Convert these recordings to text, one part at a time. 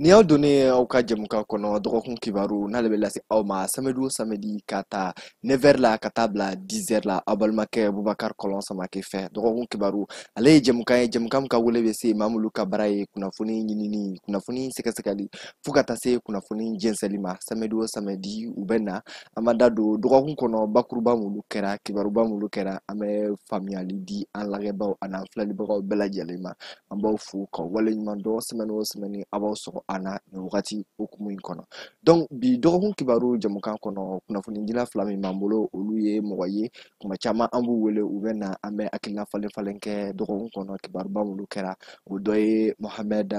Ni y'aw donnen aw ka jɛmukan kɔnɔ dɔgɔkun kibaru n'ale bɛ lase aw ma samedi o samedi ka ta 9h la ka taa bila 10h la aw balimakɛ Bubakari Kɔlɔn Samake fɛ. Dɔgɔkun kibaru ale ye jɛmukan ye, jɛmukan min ka wele bɛ se maa minnu ka baara ye kunnafoni ɲinini, kunnafoni sɛgɛsɛgɛli fo ka taa se kunnafoni jɛnsɛnli ma. Samedi o samedi u bɛ na, an b'a da don dɔgɔkun kɔnɔ bakuruba minnu kɛra, kibaruba minnu kɛra, an bɛ faamuyali di an lajɛbaaw ani an filɛlibagaw bɛɛ lajɛlen ma. An b'aw fo ka waleɲuman dɔn. Semaine o semaine a b'aw sɔrɔ an na nin wagati hukumu in kɔnɔ. Donc bi dɔgɔkun kibaru jɛmukan kɔnɔ, kunnafonidila fila min b'an bolo, olu ye mɔgɔ ye kuma caman an b'u wele, u bɛ na, an bɛ hakilina falen falen kɛ dɔgɔkun kɔnɔ kibaruba minnu kɛra. O dɔ ye Mohamed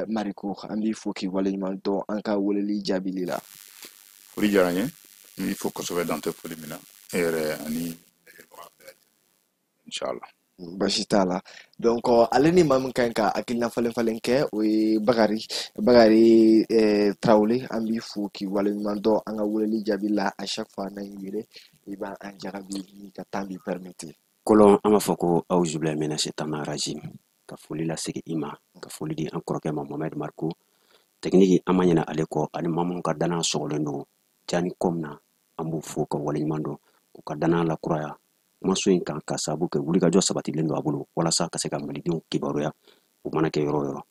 Mariko, an b'i fo k'i waleɲuman dɔn an ka weleli jaabili la. Foli diyara n ye, n b'i fo kosɛbɛ dan tɛ foli min na, e yɛrɛ ani inshallah. Basi t'a la. Donc ale ni maa min ka ɲi ka hakilina falen falen kɛ, o ye Bakari Tarawele. An b'i fo k'i waleɲuman dɔn an ka weleli jaabi la. À chaque fois n'an y'i wele, i b'an jaabi n'i ka temps b'i permettre. Kɔlɔn, an b'a fɔ ko awuzubilahi mina shaitani rajim, ka foli lasegin i ma, ka foli di an kɔrɔkɛ ma Mohamed Mariko. Technique an ma ɲinɛ ale kɔ, ani maa minnu ka danaya sɔgɔlen don Jani com na, an b'u fo ka waleɲuman dɔn k'u ka danaya lakuraya kumaso in kan, ka sababu kɛ wulikajɔ sabatilen don a bolo walasa ka se ka malidenw kibaruya u mana kɛ yɔrɔ o yɔrɔ.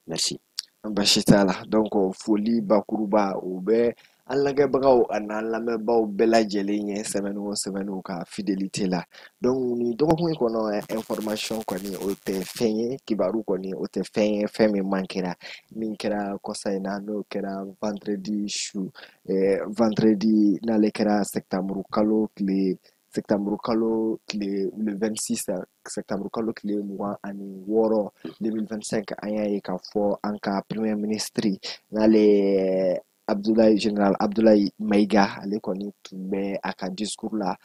Merci. Basi t'a la. Donc foli bakuruba o bɛ an lajɛbagaw ani an lamɛnbaaw bɛɛ lajɛlen ye semaine o semaine u ka fidélité la. Donc nin dɔgɔkun in kɔnɔ, information kɔni o tɛ fɛn ye, kibaru kɔni o tɛ fɛn ye, fɛn min man kɛra min kɛra kɔsa in na, n'o kɛra vendredi su, vendredi n'ale kɛra septembre kalo tile, septembre kalo tile le 26 septembre kalo tile 26 2025, an y'a ye k'a fɔ an ka premier ministre n'ale Abdoulaye, général Abdoulaye Maïga, ale kɔni tun bɛ a ka discours la,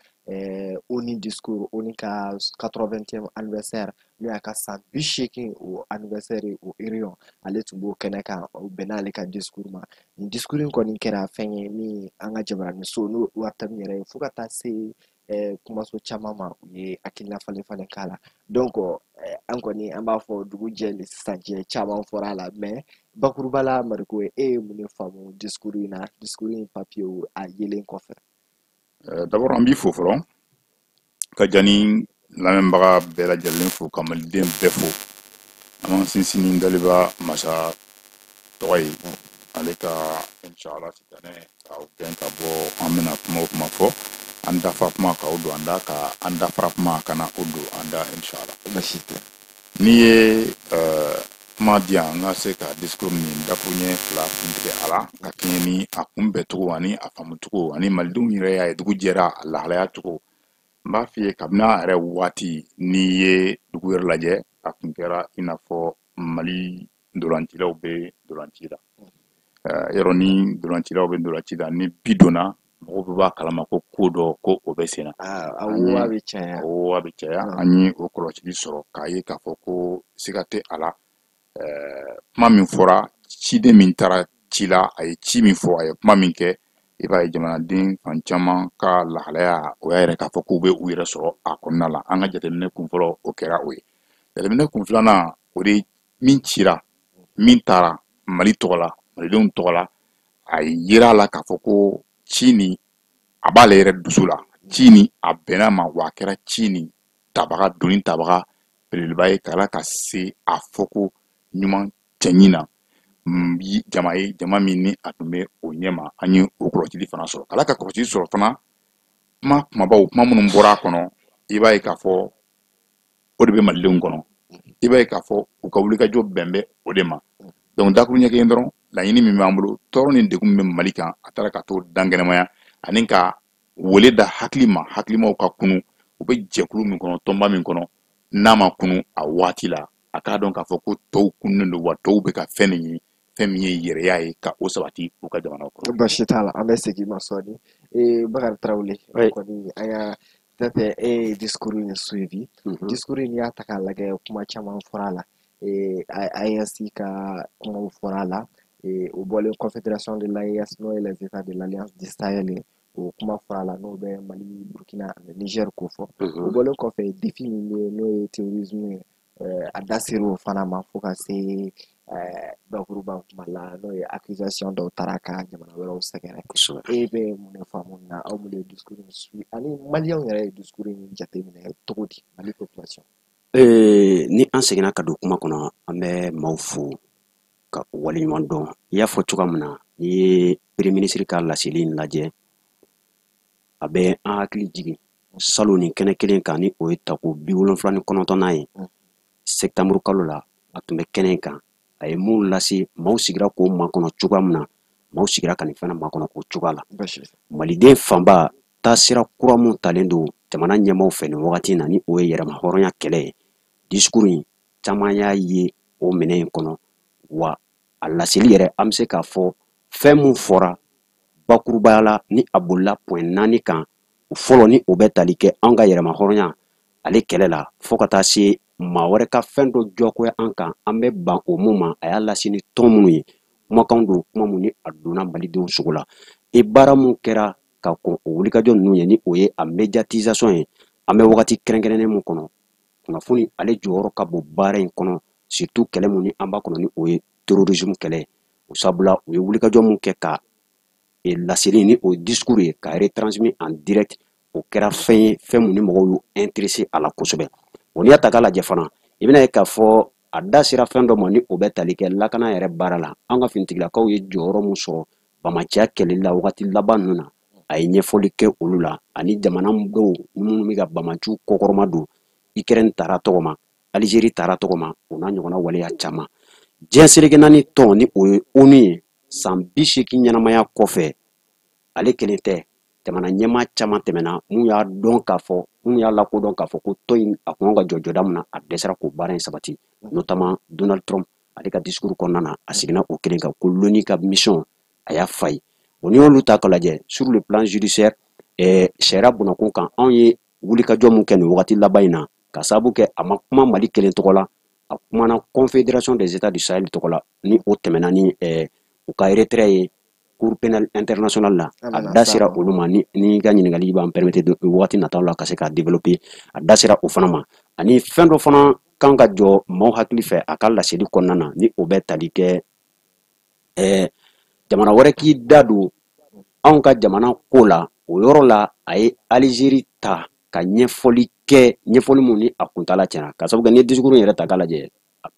ONU discours, ONU ka 80e anniversaire, n'o y'a ka san 80 o anniversaire o réunion, ale tun b'o kɛnɛ kan, o bɛnna ale ka discours ma. Nin discours in kɔni kɛra fɛn ye min an ka jabaraninso n'o ORTM yɛrɛ ye, fo ka taa se kumaso caman ma, u ye hakilina falen falen k'a la. Donc an kɔni an b'a fɔ dugu jɛ ni sisan cɛ caman fɔra a la, mais bakuruba la Mariko, e ye mun de faamu discours in na, discours in papier a yelen kɔfɛ? D'abord an b'i fo fɔlɔ, ka jani lamɛnbaga bɛɛ lajɛlen fo, ka maliden bɛɛ fo. An b'an sinsin ni Daliba masa tɔgɔ ye, ale ka inshallah sitanɛ k'aw gɛn ka bɔ. An bɛna kuma o kuma fɔ, an dafa kuma k'aw don an da, ka an dafara kuma ka na o don an da inshallah. Basi tɛ. N'i ye kuma di yan, n ka se ka discours min dakuruɲɛ fila kuntigɛ a la, ka kɛɲɛ ni a kunbɛncogo ani a faamucogo ani malidenw yɛrɛ y'a ye dugu jɛra a lahalaya cogo. N b'a f'i ye, kabini a yɛrɛ waati, n'i ye dugu yɛrɛ lajɛ, a kun kɛra i n'a fɔ Mali ndolancilaw bɛ ndolanci la. Yɔrɔ ni ndolancilaw bɛ ndolanci la, ni bi donna, mɔgɔw bɛɛ b'a kalama ko ko dɔ ko o bɛ sen na. A wo a bɛ caya. A wo a bɛ caya. An ye o kɔlɔsili sɔrɔ k'a ye k'a fɔ ko siga tɛ a la. Kuma min fɔra, ciden min taara ci la, a ye ci min fɔ, a ye kuma min kɛ, i b'a ye jamanaden fan caman ka lahalaya o y'a yɛrɛ k'a fɔ k'u bɛ u yɛrɛ sɔrɔ a kɔnɔna la. An ka jateminɛ kun fɔlɔ o kɛra o ye. Jateminɛ kun filanan, o de ye min cira, min taara Mali tɔgɔ la, malidenw tɔgɔ la, a yera a la k'a fɔ ko ci nin a b'ale yɛrɛ dusu la, ci nin a bɛnna ma, wa a kɛra ci nin tabaga, doni tabaga belebeleba ye, ka ala ka se a fɔko ɲuman cɛɲi na. Jama ye jama min ni a tun bɛ o ɲɛma, an ye o kɔlɔsili fana sɔrɔ. Ka ala ka kɔlɔsili sɔrɔ fana, kuma kumabaw, kuma minnu bɔra a kɔnɔ, i b'a ye k'a fɔ o de bɛ malidenw kɔnɔ, i b'a ye k'a fɔ u ka wulikajɔ bɛn bɛ o de ma. Donc dakuruɲɛ kelen dɔrɔn, laɲini min b'an bolo, tɔɔrɔ ni degun min bɛ Mali kan, a taara ka t'o dankɛnɛmaya ani ka wele da hakili ma, hakilimaw ka kunu. U bɛ jɛkulu min kɔnɔ, tɔnba min kɔnɔ, n'a ma kunu a waati la, a k'a dɔn k'a fɔ ko tɔw kununen don, wa tɔw bɛ ka fɛn de ɲini, fɛn min ye yɛrɛya ye, ka o sabati u ka jamana kɔnɔ. Basi t'a la, an bɛ segin ma sɔɔni. Bakari Tarawele, kɔni an y'a peut-être e ye discours in suivi. Discours in y'a ta k'a lajɛ, kuma caman fɔra a la. AES ka kumaw fɔra a la. O bɔlen Confédération de l'AES, n'o ye les États de l'Alliance du Sahel ye, o kuma fɔra a la, n'o bɛ Mali, Burkina ani Niger ko fɔ. O bɔlen kɔfɛ, défi min bɛ yen n'o ye terrorisme ye, a da ser'o fana ma fo ka se Bakuruba kuma la, n'o ye accusation dɔw taara ka jamana wɛrɛw sɛgɛrɛ. E bɛ mun de faamu na, aw minnu ye discours in suit ani maliyɛnw yɛrɛ ye discours in jateminɛ cogo di, Mali population? Ni an seginna ka don kuma kɔnɔ, an bɛ maaw fo ka waleɲuman dɔn. I y'a fɔ cogoya min na, n'i ye premier ministre ka laseli in lajɛ, a bɛ an hakili jigin salon nin kɛnɛ kelen kan, ni o ye tako 79nan ye septembre kalo la. A tun bɛ kɛnɛ in kan, a ye mun lase, maaw sigira k'o makɔnɔ cogoya min na, maaw sigira ka nin fana makɔnɔ o cogoya la. Maliden fanba, taasira kura mun talen don jamana ɲɛmaaw fɛ nin wagati in na, ni o ye yɛrɛma hɔrɔnya kɛlɛ ye, discours in caman y'a ye o minɛ in kɔnɔ. Wa a laseli yɛrɛ, an bɛ se k'a fɔ fɛn mun fɔra bakurubaya la, ni a bolila point 4 kan. O fɔlɔ, ni o bɛ tali kɛ an ka yɛrɛma hɔrɔnya ale kɛlɛ la, fo ka taa se maa wɛrɛ ka fɛn dɔ jɔkoya an kan, an bɛ ban o mun ma. A y'a lase ni tɔn minnu ye, kumakan don, kuma mun ni a donna malidenw sogo la. E baara mun kɛra ka kɔn o wulikajɔ ninnu ye, ni o ye a médiatisation ye, an bɛ wagati kɛrɛnkɛrɛnnen mun kɔnɔ, kunnafoni ale jɔyɔrɔ ka bon baara in kɔnɔ, surtout kɛlɛ mun ni an b'a kɔnɔ, ni o ye terrorisme kɛlɛ. O sabula, u ye wulikajɔ mun kɛ ka laseli, ni o discours ye, ka retransmis en direct, o kɛra fɛn ye, fɛn mun ni mɔgɔw y'u intéressé a la kosɛbɛ. O n'i y'a ta k'a lajɛ fana, i bɛna ye k'a fɔ a da sera fɛn dɔ ma, ni o bɛ tali kɛ lakana yɛrɛ baara la. An ka finitigilakaw ye jɔyɔrɔ mun sɔrɔ bamaciya kɛlɛli la wagati laban ninnu na, a ye ɲɛfɔli kɛ olu la, ani jamana dɔw minnu bɛ ka bamaciw kɔkɔrɔma don. Ukraine taara tɔgɔ ma, Algérie taara tɔgɔ ma, o n'a ɲɔgɔnna waleya caman. Diɲɛ seleke naani tɔn, ni o ye ONU ye, san 80 ɲɛnamaya kɔfɛ, ale kelen tɛ, jamana ɲɛmaa caman tɛmɛna mun y'a dɔn k'a fɔ, mun y'a lakodɔn k'a fɔ ko tɔn in a kun ka jɔ jɔda min na, a dɛsɛra k'o baara in sabati, notamment Donald Trump. Ale ka discours kɔnɔna na, a seginna o kelen kan ko l'ONU ka mission a y'a failli. Bon, n'i y'olu ta k'a lajɛ sur le plan judiciaire, sariya bɔnɔkun kan, anw ye wulikajɔ mun kɛ nin wagati laban in na, ka sababu kɛ a ma kuma Mali kelen tɔgɔ la, a kumana Confédération des États du Sahel tɔgɔ la, ni o tɛmɛna ni u ka retrait ye Cour pénale internationale la. A da sera olu ma. Ni ka ɲininkali b'an permettre wagati nataw la ka se k'a développer, a da sera o fana ma. Ani fɛn dɔ fana kan ka jɔ maaw hakili fɛ a ka laseli kɔnɔna na, ni o bɛ tali kɛ jamana wɛrɛ k'i da don anw ka jamana ko la. O yɔrɔ la, a ye Algérie ta ka ɲɛfɔli kɛ, ɲɛfɔli mun ni a kuntala tiɲɛna, ka sababu kɛ n'i ye discours in yɛrɛ ta k'a lajɛ,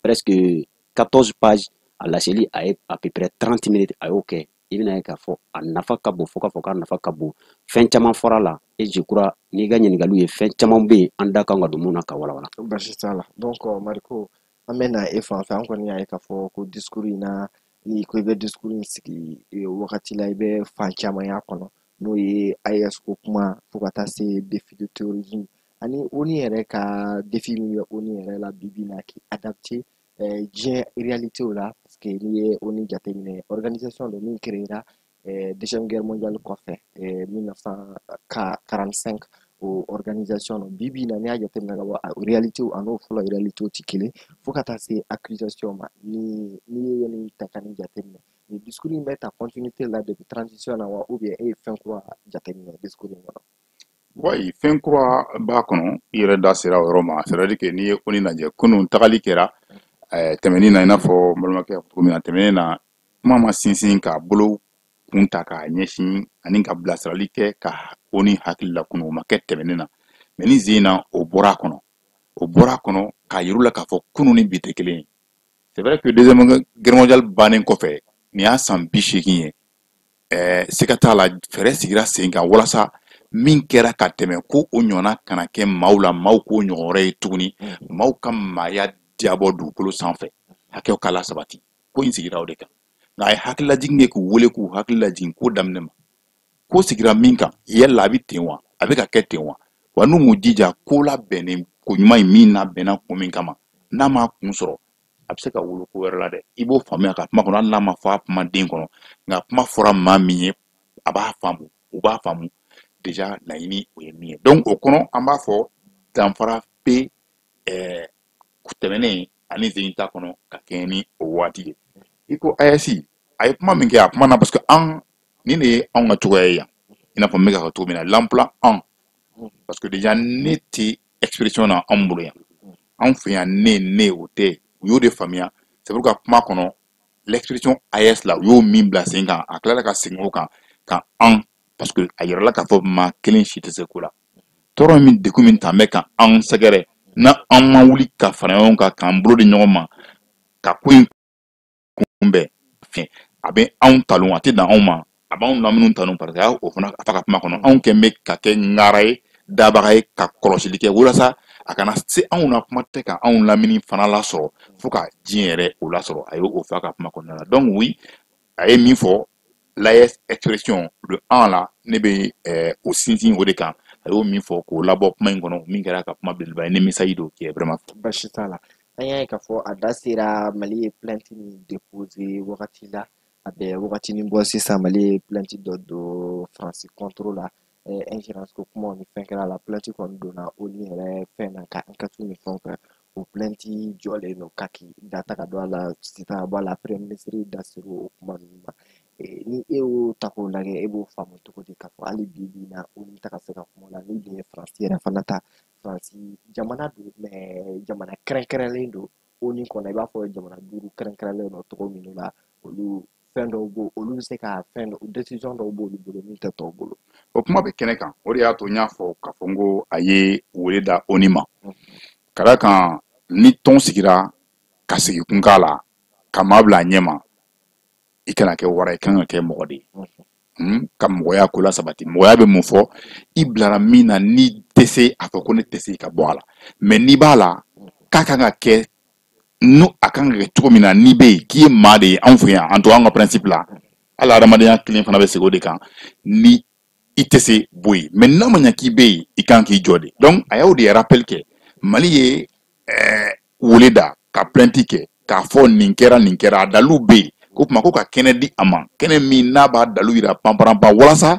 presque 14 pages, a laseli a ye à peu près 30 minutes a y'o kɛ. I bɛna ye k'a fɔ a nafa ka bon, fo k'a fɔ k'a nafa ka bon. Fɛn caman fɔra la, et je crois n'i ka ɲininkaliw ye, fɛn caman bɛ yen an da kan ka don mun na ka walawala. Basi t'a la. Donc Mariko, an bɛ na e fan fɛ. An kɔni y'a ye k'a fɔ ko discours in na, n'i ko i bɛ discours in sigi wagati la, i bɛ fan caman y'a kɔnɔ, n'o ye AES ko kuma, fo ka taa se défi de terrorisme ani ONU yɛrɛ ka défi min bɛ ONU yɛrɛ la bi bi in na, k'i adapté diɲɛ réalité la, parce que n'i ye ONU jateminɛ, organisation dɔ min créera Deuxième Guerre mondiale kɔfɛ, 1945, o organisation dɔ bi bi in na, n'i y'a jateminɛ ka bɔ a réalité a n'o fɔlɔ réalité tɛ kelen, fo ka taa se accusation ma. Ni n'i ye nin ta ka nin jateminɛ, nin discours in bɛ ta continuité la depuis transition na wa, ou bien e ye fɛn kura jateminɛ discours in kɔnɔ? Oui, fɛn kura b'a kɔnɔ. I yɛrɛ da sera o yɔrɔ ma, c'est à dire que n'i ye ONU lajɛ, kunun tagali kɛra tɛmɛnin na, i n'a fɔ n balimakɛ y'a fɔ cogo min na, tɛmɛnen na, kuma ma sinsin k'a bolo kun ta k'a ɲɛsin ani ka bilasirali kɛ ka ONU hakili la kunun, o ma kɛ tɛmɛnen na. Mais ni zen na, o bɔra a kɔnɔ, o bɔra a kɔnɔ k'a yir'u la k'a fɔ kunun ni bi tɛ kelen ye. C'est vrai que Deuxième Guerre mondiale bannen kɔfɛ, nin y'a san 80 ye, siga t'a la, fɛɛrɛ sigira sen kan walasa min kɛra ka tɛmɛ, ko o ɲɔgɔnna kana kɛ maaw la, maaw k'o ɲɔgɔn wɛrɛ ye tuguni, maaw ka maaya diyabɔ dugukolo sanfɛ, hakɛw ka lasabati. Ko in sigira o de kan. Nka a ye hakililajigin kɛ k'u wele k'u hakili lajigin ko daminɛ ma, ko sigira min kan, yala a bɛ ten wa, a bɛ ka kɛ ten wa? Wa n'u m'u jija ko labɛnnen ko ɲuman in min labɛnna kun min kama, n'a ma kun sɔrɔ, a bɛ se ka wolo ko wɛrɛ la dɛ. I b'o faamuya ka kuma kɔnɔ, hali n'a ma fɔ a kumaden kɔnɔ, nka kuma fɔra maa min ye, a b'a faamu, u b'a faamu déjà laɲini o ye min ye. Donc o kɔnɔ, an b'a fɔ danfara bɛ tɛmɛnen ani zen ta kɔnɔ ka kɛɲɛ ni o waati ye. I ko AES, a ye kuma min kɛ a kuma na, parce que an nin de ye anw ka cogoya ye yan, i n'a fɔ n bɛ ka fɔ cogo min na, l'emploi an, parce que déjà ne tɛ expression na anw bolo yan, anw fɛ yan, ne o tɛ, u y'o de faamuya. C'est à dire que an bɛ C'est pourquoi kuma kɔnɔ, l'expression AES la, u y'o min bila sen kan, a tilala ka segin o kan ka an, parce que a yirala k'a fɔ maa kelen si tɛ se ko la. Tɔɔrɔ min, degun min t'an bɛ ka an sɛgɛrɛ, na an ma wuli ka fara ɲɔgɔn kan, k'an bolo di ɲɔgɔn ma ka ko in kunbɛn, a bɛ anw talon, a tɛ dan anw ma, a b'anw lamini tanu, parce que o fana a fa ka kuma kɔnɔ, anw kɛn bɛ ka kɛ ŋara ye, dabaga ye, ka kɔlɔsili kɛ walasa a kana se anw na, kuma tɛ ka anw lamini fana lasɔrɔ fo ka diɲɛ yɛrɛ o lasɔrɔ. A ye o fɔ a ka kuma kɔnɔna la. Donc oui, a ye min fɔ, l'AES expression, le an la, ne bɛ o sinsin o de kan. A y'o min fɔ k'o labɔ kuma in kɔnɔ, min kɛra ka kuma belebeleba ye, ni message don qui est vraiment fort. Basi t'a la. An y'a ye k'a fɔ a da sera Mali ye plainte min déposé wagati la, a bɛ wagatinin bɔ sisan. Mali ye plainte dɔ don Faransi contre la, ingérence ko kumaw ni fɛn kɛra la. Plainte kɔni donna ONU yɛrɛ fɛn na ka enquête ni fɛnw kɛ. O plainte jɔlen don kaki da ta ka don a la sisan, ka bɔ a la. Premier ministre da sera o kuma ninnu ma. Ni e y'o ta k'o lajɛ, e b'o faamu cogo di k'a fɔ hali bi bi in na ONU tɛ ka se ka kuma la? Ni dun ye Faransi yɛrɛ fana ta, Faransi jamana don, mais jamana kɛrɛnkɛrɛnlen don ONU kɔnɔ, i b'a fɔ jamana 5 kɛrɛnkɛrɛnlen don cogo min la, olu fɛn dɔw b'o, olu bɛ se ka fɛn dɔ, décision dɔw b'olu bolo min tɛ tɔw bolo. O kuma bɛ kɛnɛ kan. O de y'a to n y'a fɔ k'a fɔ n ko a ye wele da ONU ma, ka d'a kan ni tɔn sigira ka sigi kun k'a la ka maa bila a ɲɛ ma, i kana kɛ wara, i kan ka kɛ mɔgɔ de ye. Ka mɔgɔya ko la sabati. Mɔgɔya bɛ mun fɔ? I bilara min na, n'i tɛ se, a fɔ ko ne tɛ se, ka bɔ a la. Mais n'i b'a la k'a kan ka kɛ, n'o a kan ka kɛ cogo min na, n'i bɛ yen k'i ye maa de ye, anw fɛ yan, an to an ka principe la, hali adamadenya kelen fana bɛ segin o de kan: ni i tɛ se, bɔ yen. Mais n'a ma ɲɛ k'i bɛ yen, i kan k'i jɔ de. Donc a y'o de rappel kɛ. Mali ye wele da ka plainte kɛ k'a fɔ nin kɛra, nin kɛra, a dalilu bɛ yen. Ko tuma ko ka kɛnɛ di a ma, kɛnɛ min n'a b'a dalu yira panparanpan, walasa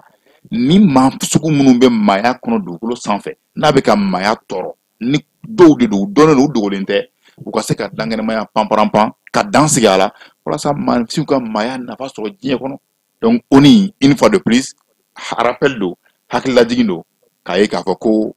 ni maa sugu minnu bɛ maaya kɔnɔ dugukolo sanfɛ, n'a bɛ ka maaya tɔɔrɔ, ni dɔw de don, u dɔnnen don, u dogolen tɛ, u ka se ka dankɛnɛmaya panparanpan ka dan sigi a la, walasa maafinw ka maaya nafa sɔrɔ diɲɛ kɔnɔ. Donc ONU, une fois de plus, rappel don, hakililajigin don, k'a ye k'a fɔ ko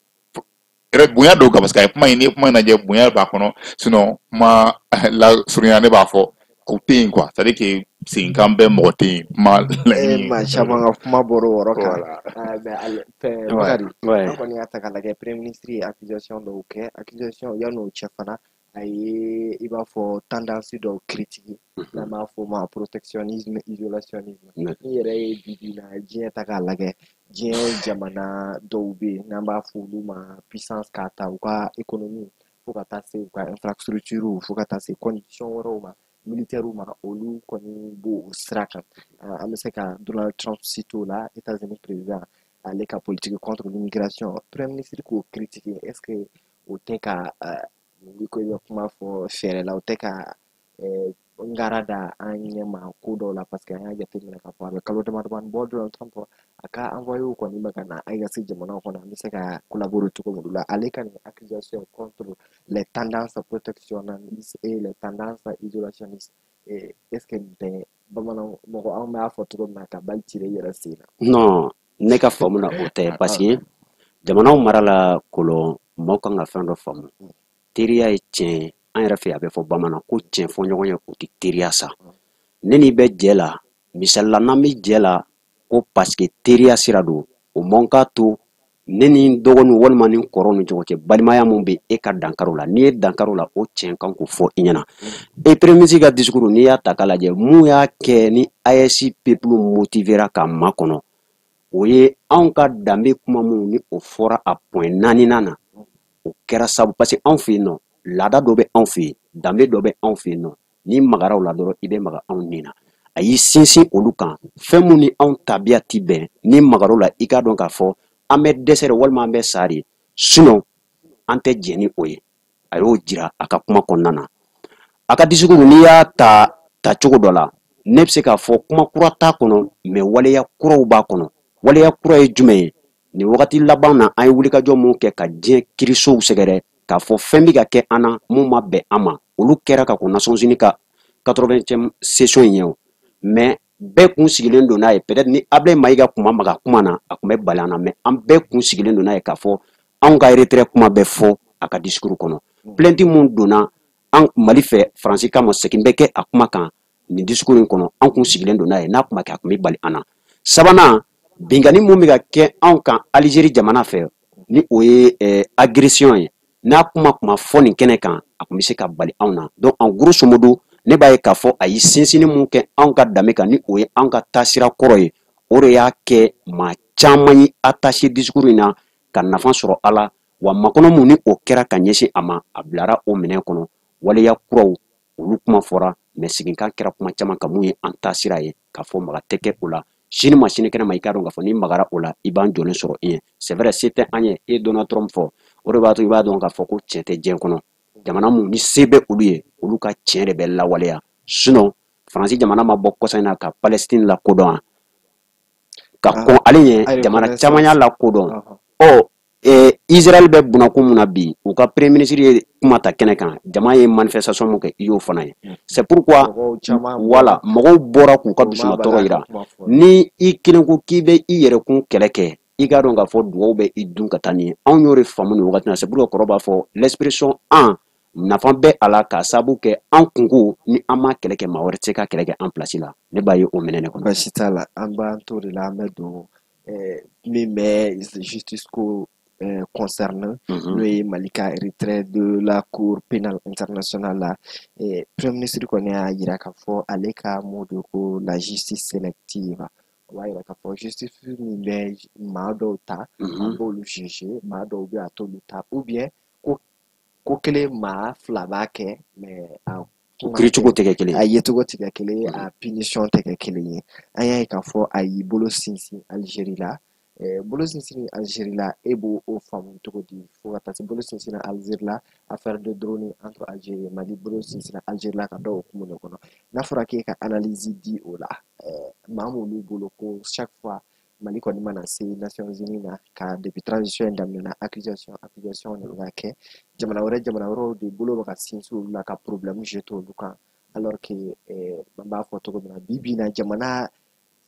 yɛrɛ bonya don kan, parce que a ye kuma in, n'i ye kuma in lajɛ, bonya b'a kɔnɔ. Sinon kuma la surunya, ne b'a fɔ o tɛ yen quoi, c'est à dire que seginkan bɛɛ mɔgɔ tɛ yen kuma laɲini. Maa caman ka kuma bɔra o yɔrɔ kan. Voilà. Mais ale fɛn, Bakari, an kɔni y'a ta k'a lajɛ, premier ministre ye accusation dɔw kɛ. Accusation yan'o cɛ fana, a ye i b'a fɔ tendance dɔw critiquer, n'an b'a fɔ o ma protectionnisme, isolationnisme. N'i yɛrɛ ye bi bi in na diɲɛ ta k'a lajɛ, diɲɛ jamana dɔw bɛ yen n'an b'a fɔ olu ma puissance, k'a ta u ka économie fo ka taa se u ka infrastructure, fo ka taa se condition wɛrɛw ma, militaire ma, olu kɔni b'o sira kan. An bɛ se ka Donald Trump citer o la, États-Unis président, ale ka politique contre l'immigration, premier ministre k'o critiquer, est-ce que o tɛ ka, n'i ko i bɛ kuma fɔ fɛɛrɛ la, o tɛ ka ngara da an ɲɛ ma ko dɔw la? Parce que an y'a jateminɛ k'a fɔ a bɛ kalo dama damani bɔ, Donald Trump a ka envoyé kɔni bɛ ka na AES jamanaw kɔnɔ, an bɛ se ka collaborer cogo min la. Ale ka nin accusation contre les tendances protectionnistes et les tendances isolationnistes, est-ce que nin tɛ bamananw mɔgɔ anw b'a fɔ cogo min na ka bali tirer i yɛrɛ sen na? Non, ne ka faamu na, o tɛ, parce que jamanaw mara la kolon, maaw kan ka fɛn dɔ faamu. Teriya ye tiɲɛ ye. An yɛrɛ fɛ, a bɛ fɔ bamanan ko tiɲɛ fɔ ɲɔgɔn ye, o tɛ teriya sa. Ne n'i bɛ jɛ la, misali la, n'an bɛ jɛ la ko parce que teriya sira don, o man k'a to ne ni n dɔgɔninw walima ni kɔrɔw ni ɲɔgɔn cɛ, balimaya mun bɛ e ka dankari o la. N'i ye dankari o la, o tiɲɛ kan k'o fɔ i ɲɛna. E premier ministre ka discours, n'i y'a ta k'a lajɛ, mun y'a kɛ ni AES peuple motivera ka makɔnɔ, o ye anw ka danbe kuma minnu ni o fɔra a point naaninan na, o kɛra sabu, parce que anw fɛ yen nɔ, laada dɔ bɛ anw fɛ yen, danbe dɔ bɛ anw fɛ yen nɔ, n'i magara o la dɔrɔn, i bɛ maga anw nin na. A y'i sinsin olu kan, fɛn mun ni anw tabiya ti bɛn, n'i magara o la, i k'a dɔn k'a fɔ an bɛ dɛsɛ de walima an bɛ sa de, sinon an tɛ jɛn ni o ye. A y'o jira a ka kuma kɔnɔna na. A ka discours, n'i y'a ta tacogo dɔ la, ne bɛ se k'a fɔ kuma kura t'a kɔnɔ, mais waleya kuraw b'a kɔnɔ. Waleya kura ye jumɛn ye? Nin wagati laban na, an ye wulikajɔ mun kɛ ka diɲɛ kirisow sɛgɛrɛ k'a fɔ fɛn bɛ ka kɛ an na mun ma bɛn an ma, olu kɛra ka kɔn Nations Unies ka 80e session in ɲɛ o. Mais bɛɛ kun sigilen don n'a ye, peut-être ni Ablaye Mayiga kun ma maga kuma na, a kun bɛ bali an na, mais an bɛɛ kun sigilen don n'a ye k'a fɔ anw ka retrait kuma bɛ fɔ a ka discours kɔnɔ. Plainte mun donna An Mali fɛ, Faransi kama, segin bɛ kɛ a kuma kan nin discours in kɔnɔ. An kun sigilen don n'a ye, n'a kuma kɛ, a kun bɛ bali an na. Sabanan, binkanni mun bɛ ka kɛ anw kan Alizeri jamana fɛ, ni o ye agression ye, n'a kuma fɔ nin kɛnɛ kan, a kun bɛ se ka bali anw na. Donc en grosso modo, ne b'a ye k'a fɔ a ye sinsinni mun kɛ anw ka danbe kan, ni o ye anw ka taasira kɔrɔ ye, o de y'a kɛ maa caman ye attaché discours in na ka nafa sɔrɔ a la. Wa makɔnɔ mun ni o kɛra ka ɲɛsin a ma, a bilara o minɛn kɔnɔ. Waleya kuraw, olu kuma fɔra, mais seginkan kɛra kuma caman kan mun ye an taasira ye, k'a fɔ maga tɛ kɛ o la sini ma sinikɛnɛ ma. I k'a dɔn k'a fɔ ni magara o la, i b'an jɔlen sɔrɔ i ɲɛ. C'est vrai, se tɛ an ye. E ye Donald Trump fɔ, o de b'a to i b'a dɔn k'a fɔ ko tiɲɛ tɛ diɲɛ kɔnɔ. Jamana mun ni se bɛ olu ye, olu ka tiɲɛ de bɛ lawaleya. Sinon Faransi jamana ma bɔ kɔsa in na ka Palestine lakodɔn, ka kɔn ale ɲɛ, jamana caman y'a lakodɔn. Ɔ Israël bɛ bunakun mun na bi, u ka premier ministre ye kuma ta kɛnɛ kan, jama ye manifestation mun kɛ, i y'o fana ye. C'est pourquoi, voilà, mɔgɔw bɔra k'u ka dusumatɔɔrɔ yira. Ni i kelen ko k'i bɛ i yɛrɛkun kɛlɛ kɛ, i k'a dɔn k'a fɔ dugawu bɛ i dun ka taa nin ye. Anw y'o de faamu nin wagati na. C'est pourquoi kɔrɔ b'a fɔ l'expression an nafa bɛ a la, k'a sababu kɛ an kunko ni an ma kɛlɛ kɛ, maa wɛrɛ tɛ se ka kɛlɛ kɛ an place la. Ne b'a ye o minɛ ne kɔnɔ. Baasi t'a la, an b'an to de la. An bɛ don min bɛ justice ko concerne, n'o ye Mali ka retrait de la Cour pénale internationale la. Premier ministre kɔni y'a yira k'a fɔ ale ka mot de ko la justice sélective. O b'a yira k'a fɔ justice min bɛ maa dɔw ta, a b'olu juger, maa dɔw bɛ a t'olu ta, ou bien ko kelen maa fila b'a kɛ, mais a kiiricogo tɛ kɛ kelen. A yecogo tɛ kɛ kelen ye, a punition tɛ kɛ kelen ye. An y'a ye k'a fɔ a y'i bolo sinsin Algérie la. Bolo sinsin Algérie la, e b'o o faamu cogo di? Fo ka taa se bolo sinsin Algérie la, affaire de drone entre Algérie et Mali, bolo sinsin Algérie la ka da o hukumu de kɔnɔ. N'a fɔra k'e ka analyse di o la, maa m'olu bolo ko chaque fois Mali kɔni mana se Nations Unies na, ka depuis transition in daminɛna, accusation de bɛ ka kɛ jamana wɛrɛ, jamana wɛrɛw de bolo bɛ ka sinsin olu la ka problème jeter olu kan, alors que an b'a fɔ cogo min na, bi bi in na, jamana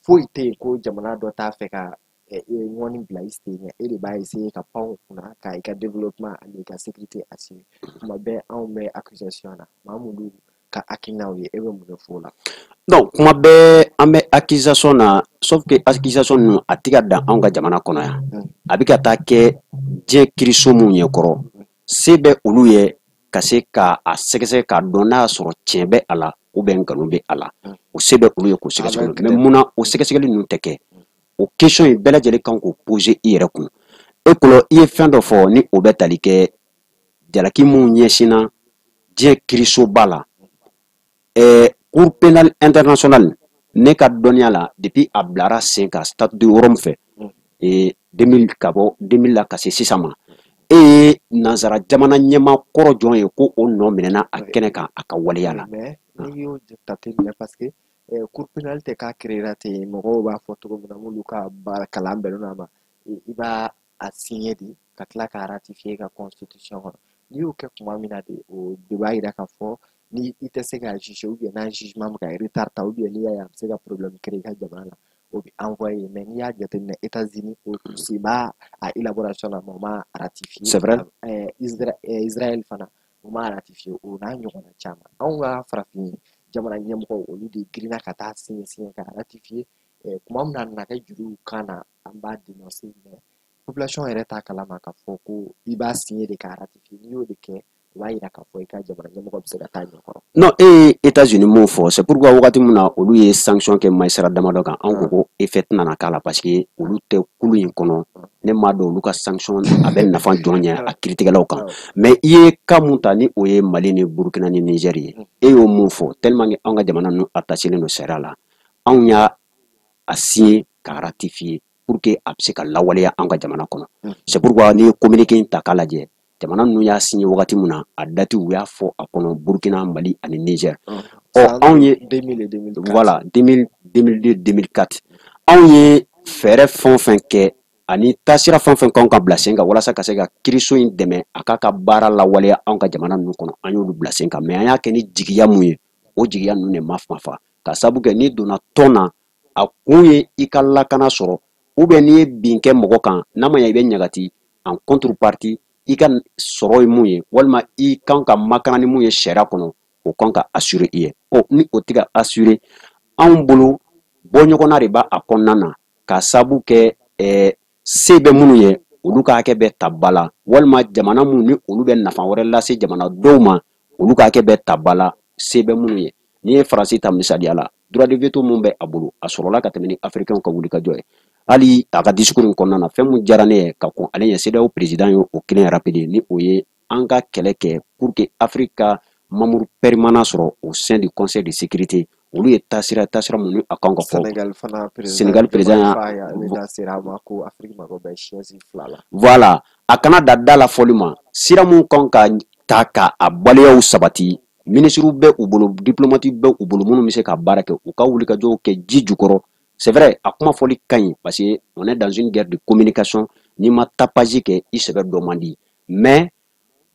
foyi tɛ yen ko jamana dɔ t'a fɛ ka ŋɔni bila i sen ɲɛ. E de b'a essayer ka pan o kunna ka i ka développement ani i ka sécurité assurer. Tuma bɛɛ anw bɛ accusation na. Maa minnu ka hakilinaw ye, e bɛ mun de fɔ o la? Donc kuma bɛɛ an bɛ accusation na, sauf que accusation ninnu a tɛ ka dan anw ka jamana kɔnɔ yan, a bɛ ka taa kɛ diɲɛ kiiriso mun ɲɛkɔrɔ. Se bɛ olu ye ka se ka a sɛgɛsɛgɛ k'a dɔn n'a y'a sɔrɔ tiɲɛ bɛ a la ou bien nkalon bɛ a la. O se bɛ olu ye k'o sɛgɛsɛgɛ, mais munna o sɛgɛsɛgɛli ninnu tɛ kɛ? O question in bɛɛ lajɛlen kan k'o poser i yɛrɛ kun. E kɔlɔ, i ye fɛn dɔ fɔ ni o bɛ tali kɛ jalaki mun ɲɛsinna diɲɛ kiirisoba la, Cour pénale internationale. Ne ka dɔnniya la, depuis a bilara sen kan Statut de Rome fɛ, 2000, ka bɔ 2000 la ka se sisan ma, e ye nansara jamana ɲɛmaa kɔrɔ jɔn ye ko o nɔ minɛna a kɛnɛ kan a ka waleya la? Mais n'i y'o jateminɛ, parce que Cour pénale tɛ k'a créer ten, mɔgɔw b'a fɔ cogo min na, m'olu ka baara kalan bɛnnen don a ma. I b'a a signer de ka tila k'a ratifier ka constitution kɔnɔ. N'i y'o kɛ tuma min na de, o de b'a yira k'a fɔ ni i tɛ se k'a juger, ou bien n'a jugement bɛ ka retard ta, ou bien n'i y'a ye a bɛ se ka problème créer i ka jamana la, o bɛ envoyer. Mais n'i y'a jateminɛ, États-Unis, o sen b'a a élaboration na, mais o ma ratifier. C'est vrai. Israël fana, o ma ratifier, o n'a ɲɔgɔnna caman. Anw ka farafin jamana ɲɛmɔgɔw, olu de girinna ka taa signer ka ratifier. Tuma min na a nana kɛ juruw kan na, an b'a dénoncer, mais population yɛrɛ t'a kalama k'a fɔ ko i b'a signer de k'a ratifier. N'i y'o de kɛ, o b'a yira k'a fɔ i ka jamana ɲɛmɔgɔ bɛ se ka taa ɲɛkɔrɔ. Non, e ye États-Unis mun fɔ, c'est pourquoi wagati min na olu ye sanction kɛ magistrat damadɔ kan, anw ko ko effet tɛna na k'a la, parce que olu tɛ kulu in kɔnɔ. Ne m'a dɔn olu ka sanction a bɛ nafa jɔn ɲɛ a kiiritigɛlaw kan. Mais i ye cas mun ta, ni o ye Mali ni Burukina ni Niger ye, e y'o mun fɔ, tellement que anw ka jamana ninnu attaché don sariya la, anw y'a a signer k'a ratifier pour que a bɛ se ka lawaleya an ka jamana kɔnɔ. C'est pourquoi n'i ye communiqué in ta k'a lajɛ, jamana ninnu y'a signé wagati min na, a date u y'a fɔ a kɔnɔ: Burukina, Mali ani Niger. Ɔ anw ye 2000 et 2004. Voilà, 2000, 2002, 2004. Anw ye fɛɛrɛ fɛn o fɛn kɛ ani taasira fɛn o fɛn kan ka bila sen kan walasa ka se ka kiiriso in dɛmɛ a k'a ka baara lawaleya anw ka jamana ninnu kɔnɔ, an y'olu bila sen kan. Mais an y'a kɛ ni jigiya mun ye, o jigiya ninnu de ma fa, ka sababu kɛ n'i donna tɔn na, a kun ye i ka lakana sɔrɔ, ou bien n'i ye bin kɛ mɔgɔ kan, n'a ma ɲɛ i bɛ ɲagati en contrepartie. I ka sɔrɔ ye mun ye, walima i kan ka makana ni mun ye sariya kɔnɔ, o kan ka assurer i ye. Ɔ, ni o tɛ ka assurer anw bolo, bɔ ɲɔgɔnna de b'a a kɔnɔna na, k'a sababu kɛ se bɛ minnu ye, olu ka hakɛ bɛ ta ba la, walima jamana minnu ni olu bɛ nafa wɛrɛ lase jamana dɔw ma, olu ka hakɛ bɛ ta ba la, se bɛ minnu ye. N'i ye Faransi ta misaliya la, droit de veto mun bɛ a bolo, a sɔrɔla ka tɛmɛ ni Africain ka wulikajɔ ye. Hali a ka discours in kɔnɔna na, fɛn mun diyara ne ye ka kɔn ale ɲɛ, CEDEAO président ye o kelen rappeler, ni o ye an ka kɛlɛ kɛ pour que Afrique ka membre permanent sɔrɔ au sein du Conseil de sécurité. Olu ye taasira mun ni a kan ka fɔ. Sénégal fana président. Sénégal président. Diomaye Faye, ale da sera a ma ko Afrique mago bɛ chaise fila la. Voilà, a kana da da la fɔli ma. Sira mun kan ka ta ka a waleyaw sabati, minisiriw bɛ u bolo, diplomate bɛ u bolo minnu bɛ se ka baara kɛ, u ka wulikajɔw kɛ ji jukɔrɔ. C'est vrai, a kuma fɔli ka ɲi, parce que on est dans une guerre de communication. N'i ma tapage kɛ, i sɛbɛ dɔ man di, mais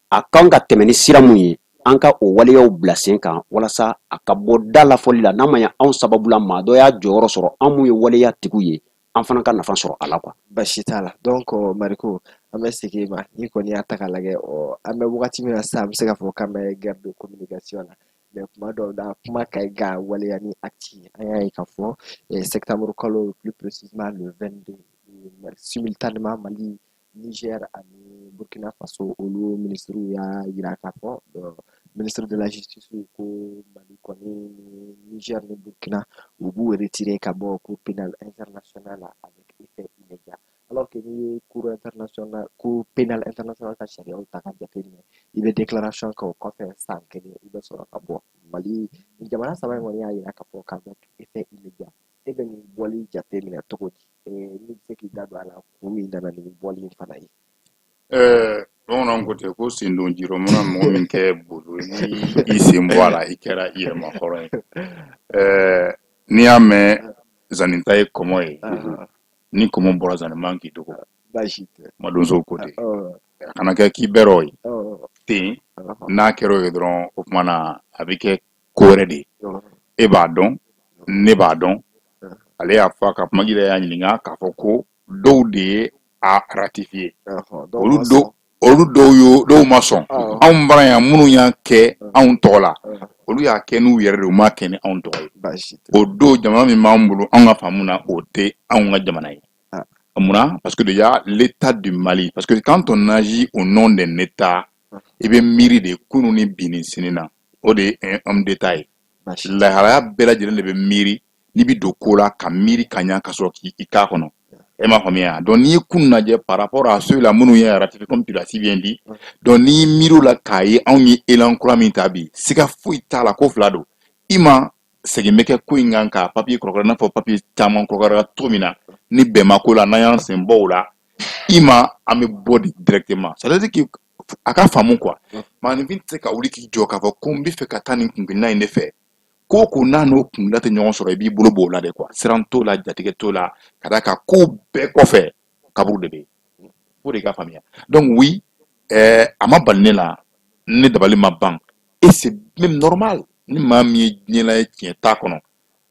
a kan ka tɛmɛ ni sira mun ye, an ka o waleyaw bila sen kan walasa a ka bɔ da la fɔli la. N'a ma ɲɛ anw sababu la maa dɔ y'a jɔyɔrɔ sɔrɔ, an mun ye waleya tigiw ye, an fana ka nafa sɔrɔ a la, quoi. Basi t'a la. Donc Mariko, an bɛ segin i ma. N'i kɔni y'a ta k'a lajɛ, an bɛ wagati min na sisan, an bɛ se k'a fɔ k'an bɛ guerre de communication na, mais kuma dɔw la kuma ka ɲi ka waleya ni acte ye. An y'a ye k'a fɔ septembre kalo, plus précisément le 22, simultanément Mali, Niger ani Burkina Faso, olu ministres y'a yira k'a fɔ, ministre de la Justice ko Mali kɔni ni Niger ni Burkina, u b'u retirer ka bɔ Cour pénale internationale avec effet immédiat, alors que n'i ye Cour internationale, Cour pénale internationale ka sariyaw ta ka jateminɛ, i bɛ déclaration kɛ, o kɔfɛ san kelen i bɛ sɔrɔ ka bɔ. Mali ni jamana saba in kɔni y'a yira k'a fɔ qu'avec effet immédiat. E bɛ nin bɔli jateminɛ cogo di? N'i bɛ se k'i da don a la, kun min nana ni bɔli in fana ye? Bamananw ko ten ko sen don ji rɔ, mana mɔgɔ min kɛ bozo ye, ni i sen bɔ a la, i kɛra i yɛrɛ ma hɔrɔn ye. N'i y'a mɛn zaninta ye kɔmɔ ye, ni kɔmɔ bɔra zani man k'i dogo. Baasi tɛ. Madonsow ko ten, a kana kɛ k'i bɛrɛ ye ten. N'a kɛra o ye dɔrɔn, o tuma na a bɛ kɛ ko wɛrɛ de ye. E b'a dɔn, ne b'a dɔn. Ale y'a fɔ a ka kuma yɛrɛ, y'a ɲininka k'a fɔ ko dɔw de ye a ratifié, olu dɔw, olu dɔw y'o, dɔw ma sɔn. Anw bara yan, minnu y'a kɛ anw tɔgɔ la, olu y'a kɛ n'u yɛrɛ de, u m'a kɛ ni anw tɔgɔ ye. O don, jamana min b'an bolo, anw ka faamu na, o tɛ anw ka jamana ye. Munna? Parce que déjà l'État du Mali, parce que quand on agit au nom d'un État, i bɛ miiri de kunun ni bi ni sini na. O de ye homme d'État ye. Lahalaya bɛɛ lajɛlen de bɛ miiri n'i bɛ don ko la, ka miiri ka ɲa ka sɔrɔ k'i k'a kɔnɔ. E m'a faamuya? Donc n'i ye kun lajɛ par rapport à ceux là minnu y'a ratifié, comme tu l'as si bien dit, donc n'i miiri o la k'a ye anw ye élan kura min ta bi, siga foyi t'a la ko fila don. I ma segin bɛ kɛ ko in kan ka papier kɔrɔkɔrɔ, i n'a fɔ papier caman kɔrɔkɔrɔra cogo min na ni bɛn ma ko la, n'an y'an sen bɔ o la, i ma an bɛ bɔ de directement. C'est à dire que a ka faamu quoi, maaninfin tɛ se ka wuli k'i jɔ k'a fɔ ko n bɛ fɛ ka taa nin kunkilenna in de fɛ. Ko ko n'a n'o kunda tɛ ɲɔgɔn sɔrɔ, i b'i bolo b'o la de quoi. Siran t'o la, jatigɛ t'o la, ka d'a kan ko bɛɛ kɔfɛ kaburu de bɛ yen. Fo de ka faamuya. Donc oui, a ma bali ne la, ne dabali ma ban, et c'est même normal. Ni maa min ye diɲɛ la ye, tiɲɛ t'a kɔnɔ.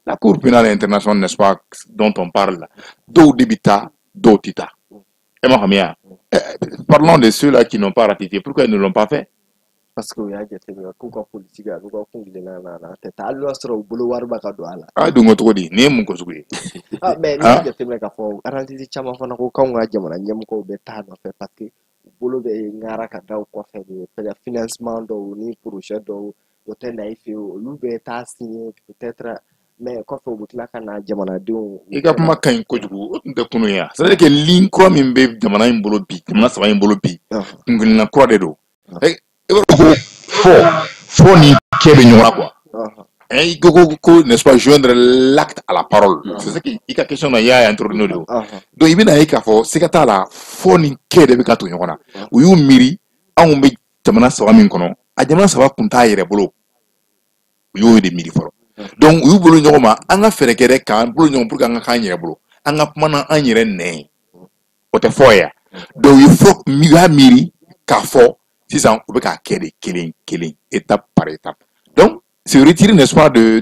La Cour pénale internationale, n'est-ce pas, dont on parle là, dɔw de bɛ taa, dɔw tɛ taa. E m'a faamuya? Parlons de ceux-là qui n'ont pas ratifié. Pourquoi ils ne l'ont pas fait? Parce que u y'a jateminɛ k'u ka politique a n'u ka kunkilenna na tɛ taa, hali n'o y'a sɔrɔ u bolo wari b'a ka don a la. A dun ko cogo di? Nin ye mun ko sugu ye? Ah, mais n'i y'a jateminɛ k'a fɔ analyse caman fana ko k'anw ka jamana ɲɛmɔgɔw bɛ taa nɔfɛ parce que u bolo bɛ ŋara ka da u kɔfɛ de, peut-être financement dɔw ni projet dɔw, o tɛ na i fɛ yen, olu bɛ taa signer peut-être, mais kɔfɛ u bɛ tila ka na jamanadenw. I ka kuma ka ɲi kojugu. O tun tɛ kunun ye. C'est à dire que ligne kura min bɛ jamana in bolo bi, jamana saba in bolo bi, kunkilenna kura de don. I b'a dɔn ko fɔ fɔ ni kɛ bɛ ɲɔgɔn na quoi. I ko n'est-ce pas, joindre l'acte à la parole. C'est ce qui i ka question na, i y'a introduit de. Donc i bɛna ye k'a fɔ siga t'a la, fɔ ni kɛ de bɛ ka to ɲɔgɔn na. U y'u miiri anw bɛ jamana saba min kɔnɔ, a jamana saba kun t'a yɛrɛ bolo. U y'o de miiri fɔlɔ. Donc u y'u bolo ɲɔgɔn ma, an ka fɛɛrɛ kɛ dɛ k'an bolo ɲɔgɔn pour que an ka k'an yɛrɛ bolo. An ka kuma n'an yɛrɛ nɛn ye. O tɛ fɔ ye. Donc u ye fɔ, u y'a miiri k'a fɔ sisan u bɛ k'a kɛ de kelen kelen, étape par étape. Donc se retirer, n'est-ce pas, de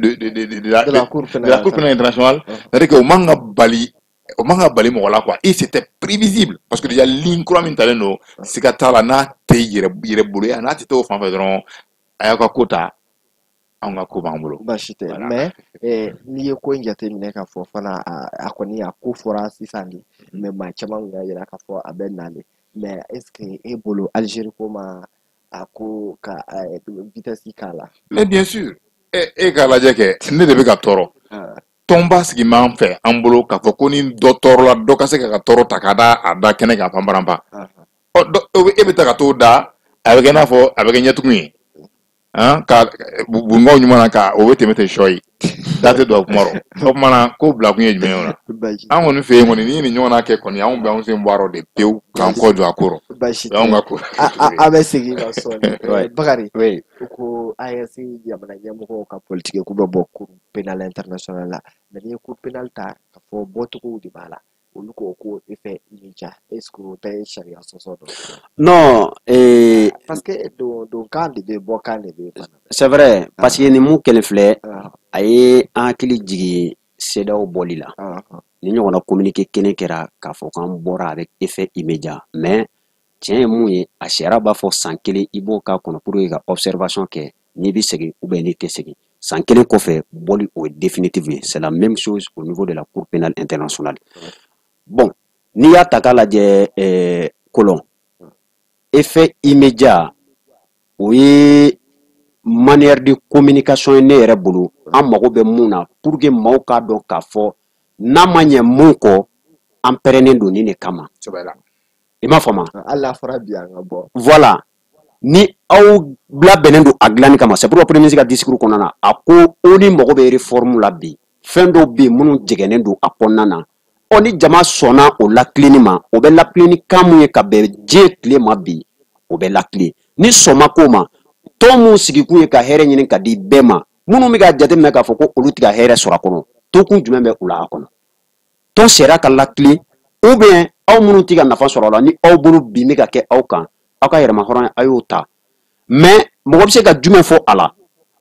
la De la Cour de la pénale Cour pénale internationale, c'est-à-dire que o man ka bali O man ka bali mɔgɔ la quoi. Et c'était prévisible parce que déjà ligne kura min talen don, siga t'a la, n'a tɛ yɛrɛ bolo ya, n'a tɛ t'o fan fɛ dɔrɔn, a y'aw ka ko ta, anw ka ko b'an bolo. Baasi tɛ. Voilà. Mais n'i ye ko in jateminɛ k'a fɔ fana, a kɔni a ko fɔra sisan de, mais maa caman kun y'a jira k'a fɔ a bɛ nalen. Mais est ce que e bolo Algérie ko ma a ko ka vitesse k'a la? Mais bien sûr, e k'a lajɛ kɛ, ne de bɛ ka tɔɔrɔ. Tɔnba sigi m'an fɛ an bolo k'a fɔ ko ni dɔ tɔɔrɔla, dɔ ka se k'a ka tɔɔrɔ ta k'a da a da kɛnɛ kan panparanpan. Ɔ, e bɛ taa ka t'o da, a bɛ kɛ i n'a fɔ a bɛ kɛ ɲɛtugun ye. Han, ka bungaw ɲuman na ka o bɛ tɛmɛ ten sɔ ye. Da tɛ don a kuma rɔ. O tuma na ko bila kun ye jumɛn ye o la? An kɔni fɛ yen kɔni, n'i ye nin ɲɔgɔnna kɛ kɔni, anw bɛ anw sen bɔ a rɔ de pewu k'an kɔ jɔ a ko rɔ. Baasi O y'anw tɛ. ka ko. A bɛ segin ka sɔɔni. Bakari, Oui. ko AES jamana ɲɛmɔgɔw ka politique k'u bɛ bɔ Cour pénale internationale la. Mais n'i ye Cour pénale ta k'a fɔ bɔcogow de b'a la. Olu ko ko effet immédiat. Est-ce que o tɛ sariya sɔsɔ dɔ ye? Non, Parce que don kan de bɛ bɔ, kan de bɛ fana. C'est vrai, parce que ni mun kɛlen filɛ, a ye an hakili jigin CEDEAO bɔli la. Ni ɲɔgɔnna communiqué kelen kɛra k'a fɔ k'an bɔra avec effet immédiat. Mais tiɲɛ ye mun ye, a sariya b'a fɔ san kelen i b'o k'a kɔnɔ pour que ka observation kɛ n'i bɛ segin ou bien n'i tɛ segin. San kelen kɔfɛ, bɔli o ye définitive ye. C'est la même chose au niveau de la Cour pénale internationale. Bon, n'i y'a ta k'a lajɛ, Colon, effet immédiat o ye manière de communication ye ne yɛrɛ bolo. An mago bɛ mun na pour que maaw k'a dɔn k'a fɔ n'a ma ɲɛ mun kɔ, an pɛrɛnnen don nin de kama. I m'a faamu? Hali n'a fɔra bi an ka bɔ. Voilà, ni aw labɛnnen don a dilanni kama. C'est pourquoi premier ministre ka discours kɔnɔna na, a ko ONU mago bɛ réforme la bi, fɛn dɔw bɛ yen minnu jɛgɛnnen don a kɔnɔna na. Ɔ, ni jama sɔnna o lakilenni ma, o bɛ lakilen ni kan mun ye ka bɛn diɲɛ tile ma bi, o bɛ lakilen. Ni sɔn ma k'o ma, tɔn mun sigikun ye ka hɛrɛ ɲini ka di bɛɛ ma, minnu bɛ k'a jateminɛ k'a fɔ ko olu tɛ ka hɛrɛ sɔrɔ a kɔnɔ, tokun jumɛn bɛ u la a kɔnɔ? Tɔn sariya ka lakilen, ou bien aw minnu tɛ ka nafa sɔrɔ a la, ni aw bolo bin bɛ ka kɛ aw kan, aw ka yɛrɛma hɔrɔnya a y'o ta. Mais mɔgɔ bɛ se ka jumɛn fɔ a la?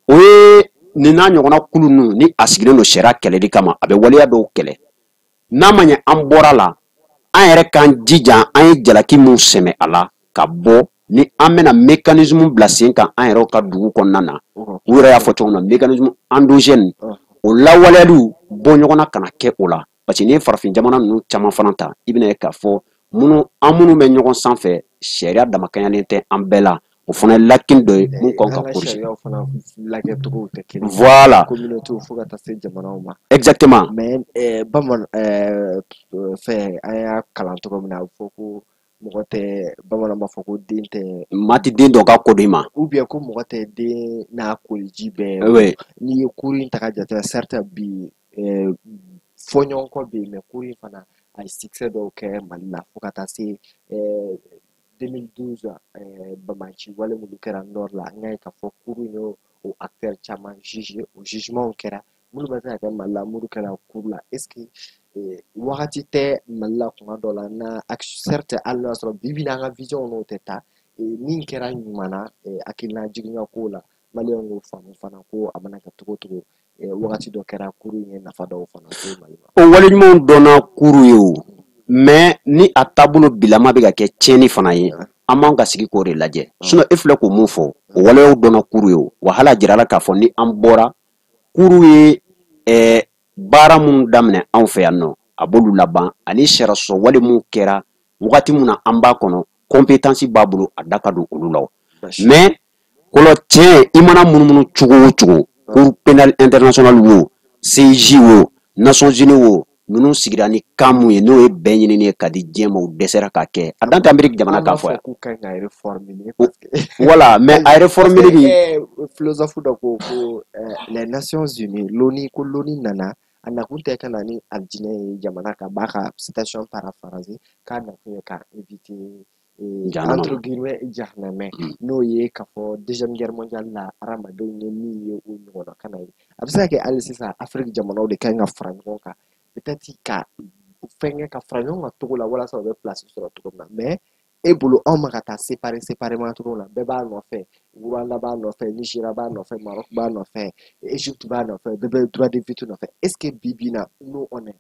O ye nin n'a ɲɔgɔnna kulu ninnu, ni a sigilen don sariya kɛlɛli kama, a bɛ waleya dɔw kɛlɛ. N'a ma ɲɛ an bɔra la, an yɛrɛ k'an jija, an ye jalaki mun sɛmɛ a la ka bɔ, ni an bɛna mécanisme bila sen kan an yɛrɛw ka dugu kɔnɔna na. U yɛrɛ y'a fɔ cogo min na, mécanisme endogène, o lawaleyaliw bɔ ɲɔgɔn na kana kɛ o la. Parce que n'i ye farafin jamana ninnu caman fana ta, i bɛna ye k'a fɔ an minnu bɛ ɲɔgɔn sanfɛ, sariya damakɛɲalen tɛ an bɛɛ la. O fana ye lacune dɔ ye mun kan ka An ka corriger. sariyaw fana lajɛcogow tɛ kelen ye. Voilà. Communauté fo ka taa se jamanaw ma. Exactement. Mais bamanan, fɛn an y'a kalan cogo min na, a bɛ fɔ ko mɔgɔ tɛ, bamananw b'a fɔ ko den tɛ. Maa tɛ den dɔn k'a ko don i ma. Ou bien ko mɔgɔ tɛ den n'a koliji bɛɛ. Oui. N'i ye cour in ta ka jate, certes bi fɔɲɔgɔnkɔ bɛ yen, mais cour in fana a ye succès dɔw kɛ Mali la fo ka taa se 2012 Bamaci wale minnu kɛra nord la, an y'a ye k'a fɔ cour in y'o o acteur caman juger, o jugement kɛra minnu bɛ se ka kɛ Mali la, minnu kɛra cour la. Est ce que wagati tɛ Mali la kuma dɔ la na, certes hali n'a sɔrɔ bi bi in na an ka vision n'o tɛ taa, min kɛra ɲuman na, hakilina jiginya ko la, maliyɛnw k'o faamu fana ko a mana kɛ cogo o cogo, wagati dɔ kɛra cour in ye nafa dɔw fana se Mali ma. O wale ɲumanw dɔnna cour ye o, mais ni a taabolo bilama bɛ ka kɛ tiɲɛni fana ye, an man ka sigi k'o de lajɛ. Sinon e filɛ k'o mun fɔ, o waleyaw dɔnna cour ye o, wa hali a jirala k'a fɔ ni an bɔra cour ye, baara minnu daminɛ anw fɛ yan nɔ, a b'olu laban, ani sariya sɔsɔ wale mun kɛra wagati mun na an b'a kɔnɔ, compétence b'a bolo, a da ka don olu la o. Mais kɔlɔ tiɲɛ, i mana munumunu cogo o cogo, Cour pénale internationale wo, CIJ wo, Nations Unies wo, ninnu sigira ni kan mun ye, n'o ye bɛn ɲinini ye ka di diɲɛ ma, u dɛsɛra k'a kɛ. A dan tɛ Amérique jamana k'a fɔ yan. K'u ka ɲi ka réformer parce que Voilà, mais a réformer ni philosophe dɔ ko les Nations Unies, l'ONU, ko l'ONU nana, a nakun tɛ ka na ni alijinɛ ye jamana kan, b'a ka citation paraphraser, k'a nakun ye ka éviter Jahanama. entre guillemets jahanamɛ, n'o ye k'a fɔ deuxième guerre mondiale la hadamadenw ye min ye o ɲɔgɔnna kana ye. A bɛ se ka kɛ hali sisan Afrique jamanaw de ka ɲi ka fara ɲɔgɔn kan, peut-être ka fɛnkɛ ka fara ɲɔgɔn kan cogo la walasa u bɛ place sɔrɔ cogo min na. Mais e bolo anw ma ka taa séparé séparément cogo min na, bɛɛ b'a nɔfɛ, Rwanda b'a nɔfɛ, Nigeria b'a nɔfɛ, Maroc b'a nɔfɛ, Égypte b'a nɔfɛ, bɛɛ bɛ droit de veto nɔfɛ. Est-ce que bi bi in na nous on est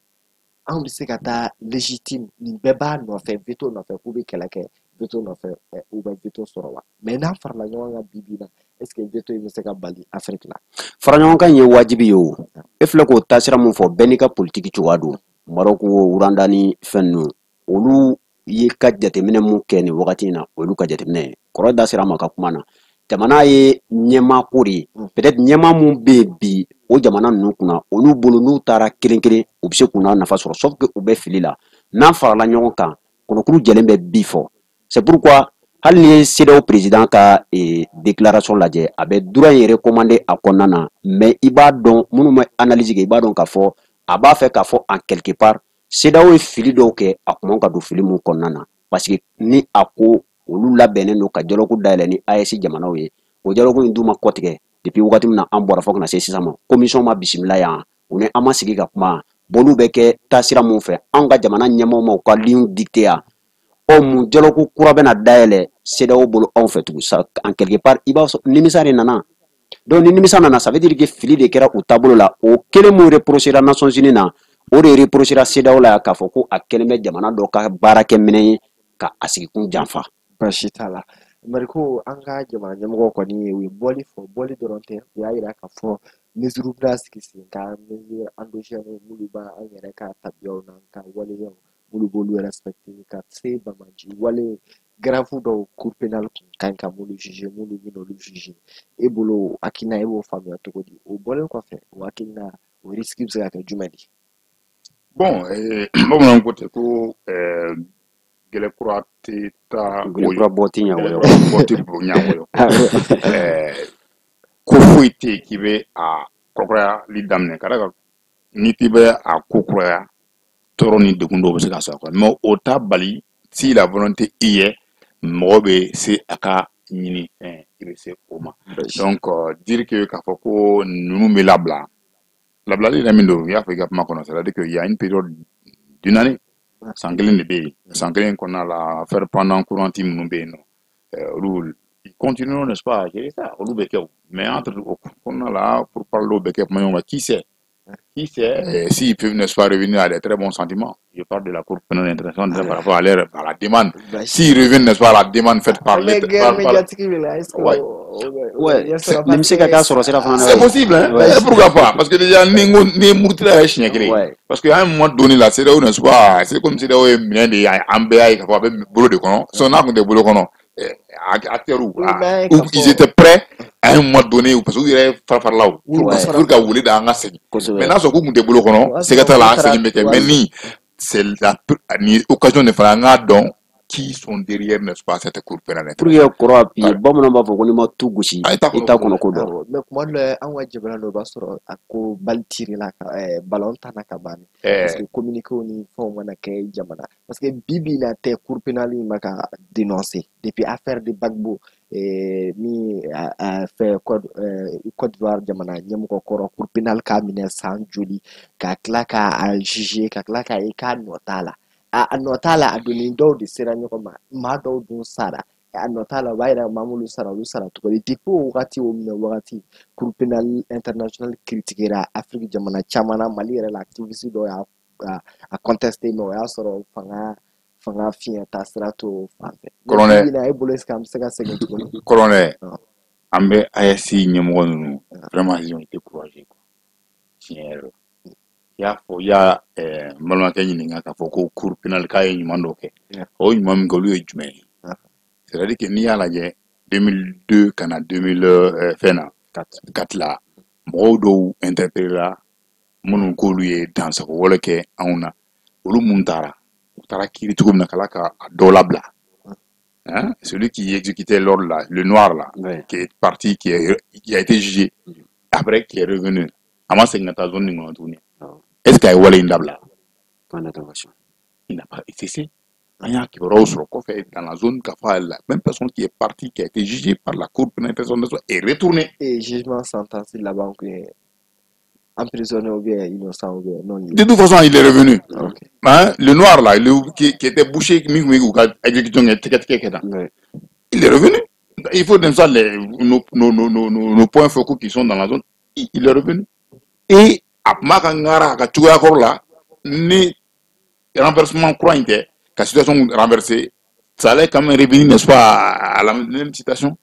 Anw bɛ se ka taa légitime nin bɛɛ b'a nɔfɛ, veto nɔfɛ, k'u bɛ kɛlɛ kɛ veto nɔfɛ, u bɛ veto sɔrɔ wa? Mais n'an farala ɲɔgɔn kan bi bi in na, est ce que veto in bɛ se ka bali Afrique la? Fara ɲɔgɔn kan ye wajibi ye o. E filɛ k'o taasira mun fɔ, bɛɛ n'i ka politiki cogoya don. Maroc o, Rwanda ni fɛn ninnu, olu ye ka jateminɛ mun kɛ nin wagati in na, olu ka jateminɛ ye. Kɔrɔ da sera a ma ka kuma na. Jamana ye ɲɛmaa ko de ye. Peut-être ɲɛmaa mun bɛ yen bi o jamana ninnu kunna, olu bolo n'u taara kelen kelen, u bɛ se k'u n'a nafa sɔrɔ, sauf que u bɛ fili la. N'an farala ɲɔgɔn kan, kɔnɔkuru jɛlen bɛ bi fɔ. C'est pourquoi hali ni ye CEDEAO président ka déclaration lajɛ, a bɛ droit in recommander a kɔnɔna na, mais i b'a dɔn minnu bɛ analyse kɛ, i b'a dɔn k'a fɔ a b'a fɛ k'a fɔ en quelque part CEDEAO ye fili dɔw kɛ, a kun man ka don fili mun kɔnɔna na, parce que ni a ko olu labɛnnen don ka dialogue dayɛlɛ ni AES jamanaw ye, o dialogue in dun ma kɔtigɛ depuis wagati min na an bɔra fo ka na se sisan ma. Commission ma bisimila yan, u ni an ma sigi ka kuma, bɔliw bɛ kɛ taasira mun fɛ, anw ka jamana ɲɛmaaw ma u ka ligne dicté yan. Ɔ, mun dialogue kura bɛna dayɛlɛ CEDEAO bolo anw fɛ tugun? Sa en quelque part i b'a sɔrɔ nimisa de nana. Donc ni nimisa nana, ça veut dire que fili de kɛra u taabolo la. O kelen mun reprochera Nations Unies na, o de reprochera CEDEAO la, k'a fɔ ko a kɛlen bɛ jamana dɔ ka baarakɛminɛn ye ka a sigikun janfa. Baasi t'a la. Mariko, an ka jamana ɲɛmɔgɔ kɔni, u ye bɔli fɔ, bɔli dɔrɔn tɛ, u y'a yira k'a fɔ mesure bɛna sigi sen kan, mesure endogène minnu b'an yɛrɛ ka tabiyaw n'an ka waleyaw minnu b'olu respecter, ka se banbaanci wale grave dɔw cour pénale kun kan ka minnu juger, minnu bɛna olu juger. E bolo hakilina, e b'o faamuya cogo di? O bɔlen kɔfɛ, o hakilina, o risque bɛ se ka kɛ jumɛn de ye? Bon, bamananw ko ten ko gɛlɛ kura tɛ taa. Gɛlɛ kura bɔ tɛ ɲɛ wɔyɔ. Bɔ tɛ ɲɛ wɔyɔ. Ko foyi tɛ yen k'i bɛ a kɔkɔrɔyali daminɛ, ka d'a kan n'i k'i bɛ a ko kuraya, tɔɔrɔ ni degun dɔw bɛ se ka sɔrɔ a kɔnɔ, mais o t'a bali, si la volonté y est, mɔgɔ bɛ se a ka ɲini fɛn, i bɛ se o ma. Donc dire que k'a fɔ ko ninnu bɛ labila, labilali yɛrɛ min don, i y'a fɔ i ka kuma kɔnɔ, c'est à dire que il y a une période d'une année, san kelen de bɛ yen. San kelen kɔnɔna la, affaire pendant courante minnu bɛ yen nɔ, olu ils continueront, n'est-ce pas, à gérer ça, olu bɛ kɛ o. Mais entre o kɔnɔna la, pour parler bɛ kɛ kuma ɲɔgɔn kan, qui sait, qui sait s'ils peuvent, n'est-ce pas, revenir à des très bons sentiments. Je parle de la Cour pénale internationale par rapport à la demande. S'ils reviennent, n'est-ce pas, à la demande faite par l'État. Par, Ouais. Ni bɛ se ka k'a sɔrɔ sira fana. C'est possible, hein? Ouais. Pourquoi pas? Parce que déjà, ni murutila ye siɲɛ kelen. Parce que à un moment donné, la CEDEAO, n'est-ce pas, c'est comme CEDEAO ye minɛn de ye, an bɛɛ y'a ye k'a fɔ a bɛ bolo de kɔnɔ. Sinon n'a tun tɛ bolo kɔnɔ, acteurs, ils étaient prêts à un moment donné, parce que u yɛrɛ fara farala o pour ka wele da an ka segin. Mais n'a sɔrɔ k'u tun tɛ bolo kɔnɔ, sɛgɛ t'a la, an segin bɛ kɛ. Mais ni c'est la ni occasion de fana an k'a dɔn qui sont derrière, n'est-ce pas, cette cour pénale. Pour que kɔrɔ appuyer, bamananw b'a fɔ ko n'i ma tu gosi, i t'a kɔnɔ ko dɔn. Mais kuma dɔ la, an ka jamana dɔ b'a sɔrɔ a ko bali tirila ka ballon tanna ka ban, parce que communiqué ni fɛnw mana kɛ jamana, parce que bi bi in na tɛ cour pénale in ma ka dénoncer depuis affaire de Gbagbo min fɛ Côte d'Ivoire jamana ɲɛmɔgɔ kɔrɔ, cour pénale k'a minɛ san joli, ka tila k'a juger, ka tila k'a ye k'a nɔ t'a la. A nɔ t'a la, a donni dɔw de sera ɲɔgɔn ma, maa dɔw dun sara, a nɔ t'a la, o b'a yira maa minnu sara, olu sara cogo di? Depuis o wagati, o minɛ wagati, cour pénale internationale critiquera Afrique jamana caman na. Mali yɛrɛ la, activiste dɔw y'a a contesté, mais o y'a sɔrɔ fanga fiɲɛ taa sira t'o fan fɛ. Colonel, e bolo, est ce que an bɛ se ka segin tuguni? Colonel, an bɛ AES ɲɛmɔgɔ ninnu, vraiment ils ont été courageux quoi, tiɲɛ yɛrɛ la. I y'a fɔ, i y'a n balimakɛ ɲininka k'a fɔ ko cour pénale k'a ye ɲuman dɔ kɛ. O ɲuman min kɛ, olu ye jumɛn ye? C'est à dire que n'i y'a lajɛ 2002 ka na 2000 fɛn na 4 la, mɔgɔw dɔw interpellé la minnu k'olu ye dansago wale kɛ anw na, olu mun taara, u taara kiiri cogo min na, ka tila ka a dɔw labila. Hein? Celui qui exécutait l'ordre là, le noir là, qui est parti, qui a été jugé, après qui est revenu. A ma segin ka taa zone nin kɔnɔ tuguni. Est-ce qu'il y a wale in dabila? Point d'interrogation. Il n'a pas cessé. An y'a kibaruyaw sɔrɔ kɔfɛ dans la zone k'a fɔ la même personne qui est partie, qui a été jugée par la cour pénale internationale est retournée. Et jugement sentence laban kun ye emprisonné ou bien innocent ou bien non. De toute façon, il est revenu. Okay. Hein? Le noir là, qui était bouché, exécution il est revenu. Il faut comme ça nos points focaux qui sont dans la zone. Il est revenu. Et a kuma ka ŋara a ka cogoya kɔrɔ la ni renversement kura in kɛ ka situation renverser, ça allait quand même revenir, n'est-ce pas, à la même situation.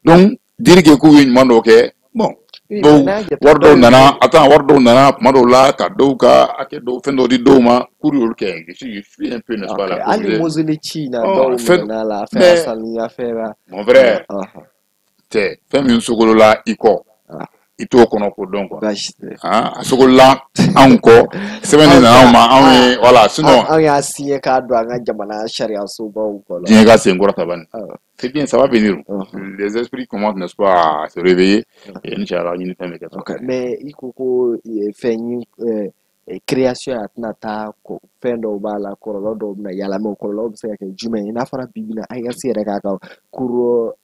Donc dire que k'u ye ɲuman dɔw kɛ, bon, dɔw wari dɔw nana, attends, wari dɔw nana kuma dɔw la ka dɔw ka hakɛ dɔw, fɛn dɔw di dɔw ma, k'u y'olu kɛ. Je suis un peu, n'est-ce pas, là. Hali mausolée ci in na, dɔw minɛna la, affaire Sani, affaire. Mon frère, cɛ, fɛn min sogolola i kɔ, i t'o kɔnɔ ko dɔn quoi. A sogolola anw kɔ, sɛbɛn de nana anw ma, anw ye, voilà, sinon. Anw y'a signé k'a don an ka jamana sariya sobaw kɔnɔ. Diɲɛ ka sen kɔrɔ ta. C'est bien, ça va venir. Les esprits commencent, n'est-ce pas, à se réveiller. Et Inch'Allah, ɲini fɛn bɛ kɛ. Ok, mais i ko ko fɛn création a tɛna taa, fɛn dɔw b'a la, kɔlɔlɔ dɔw bɛna yala, mais o kɔlɔlɔ bɛ se ka kɛ jumɛn ye? N'a fɔra bi bi in na, AES yɛrɛ k'a ka cour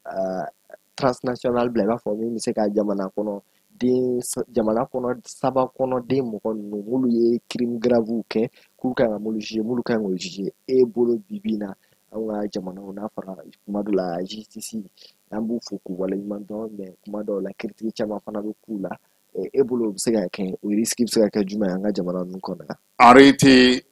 transnational bila, i b'a fɔ min bɛ se ka jamana kɔnɔ den, jamana kɔnɔ saba kɔnɔ den mɔgɔ ninnu, minnu ye crime grave kɛ, k'u kan ka m'olu juger, minnu kan k'o juger. E bolo, bi bi in na, anw ka jamanaw, n'a fɔra kuma dɔ la justice, an b'u fo k'u waleɲuman dɔn, mais kuma dɔw la critique caman fana bɛ k'u la. E bolo, o bɛ se ka kɛ, o risque bɛ se ka kɛ jumɛn ye an ka jamana ninnu kɔnɔ yan? En réalité,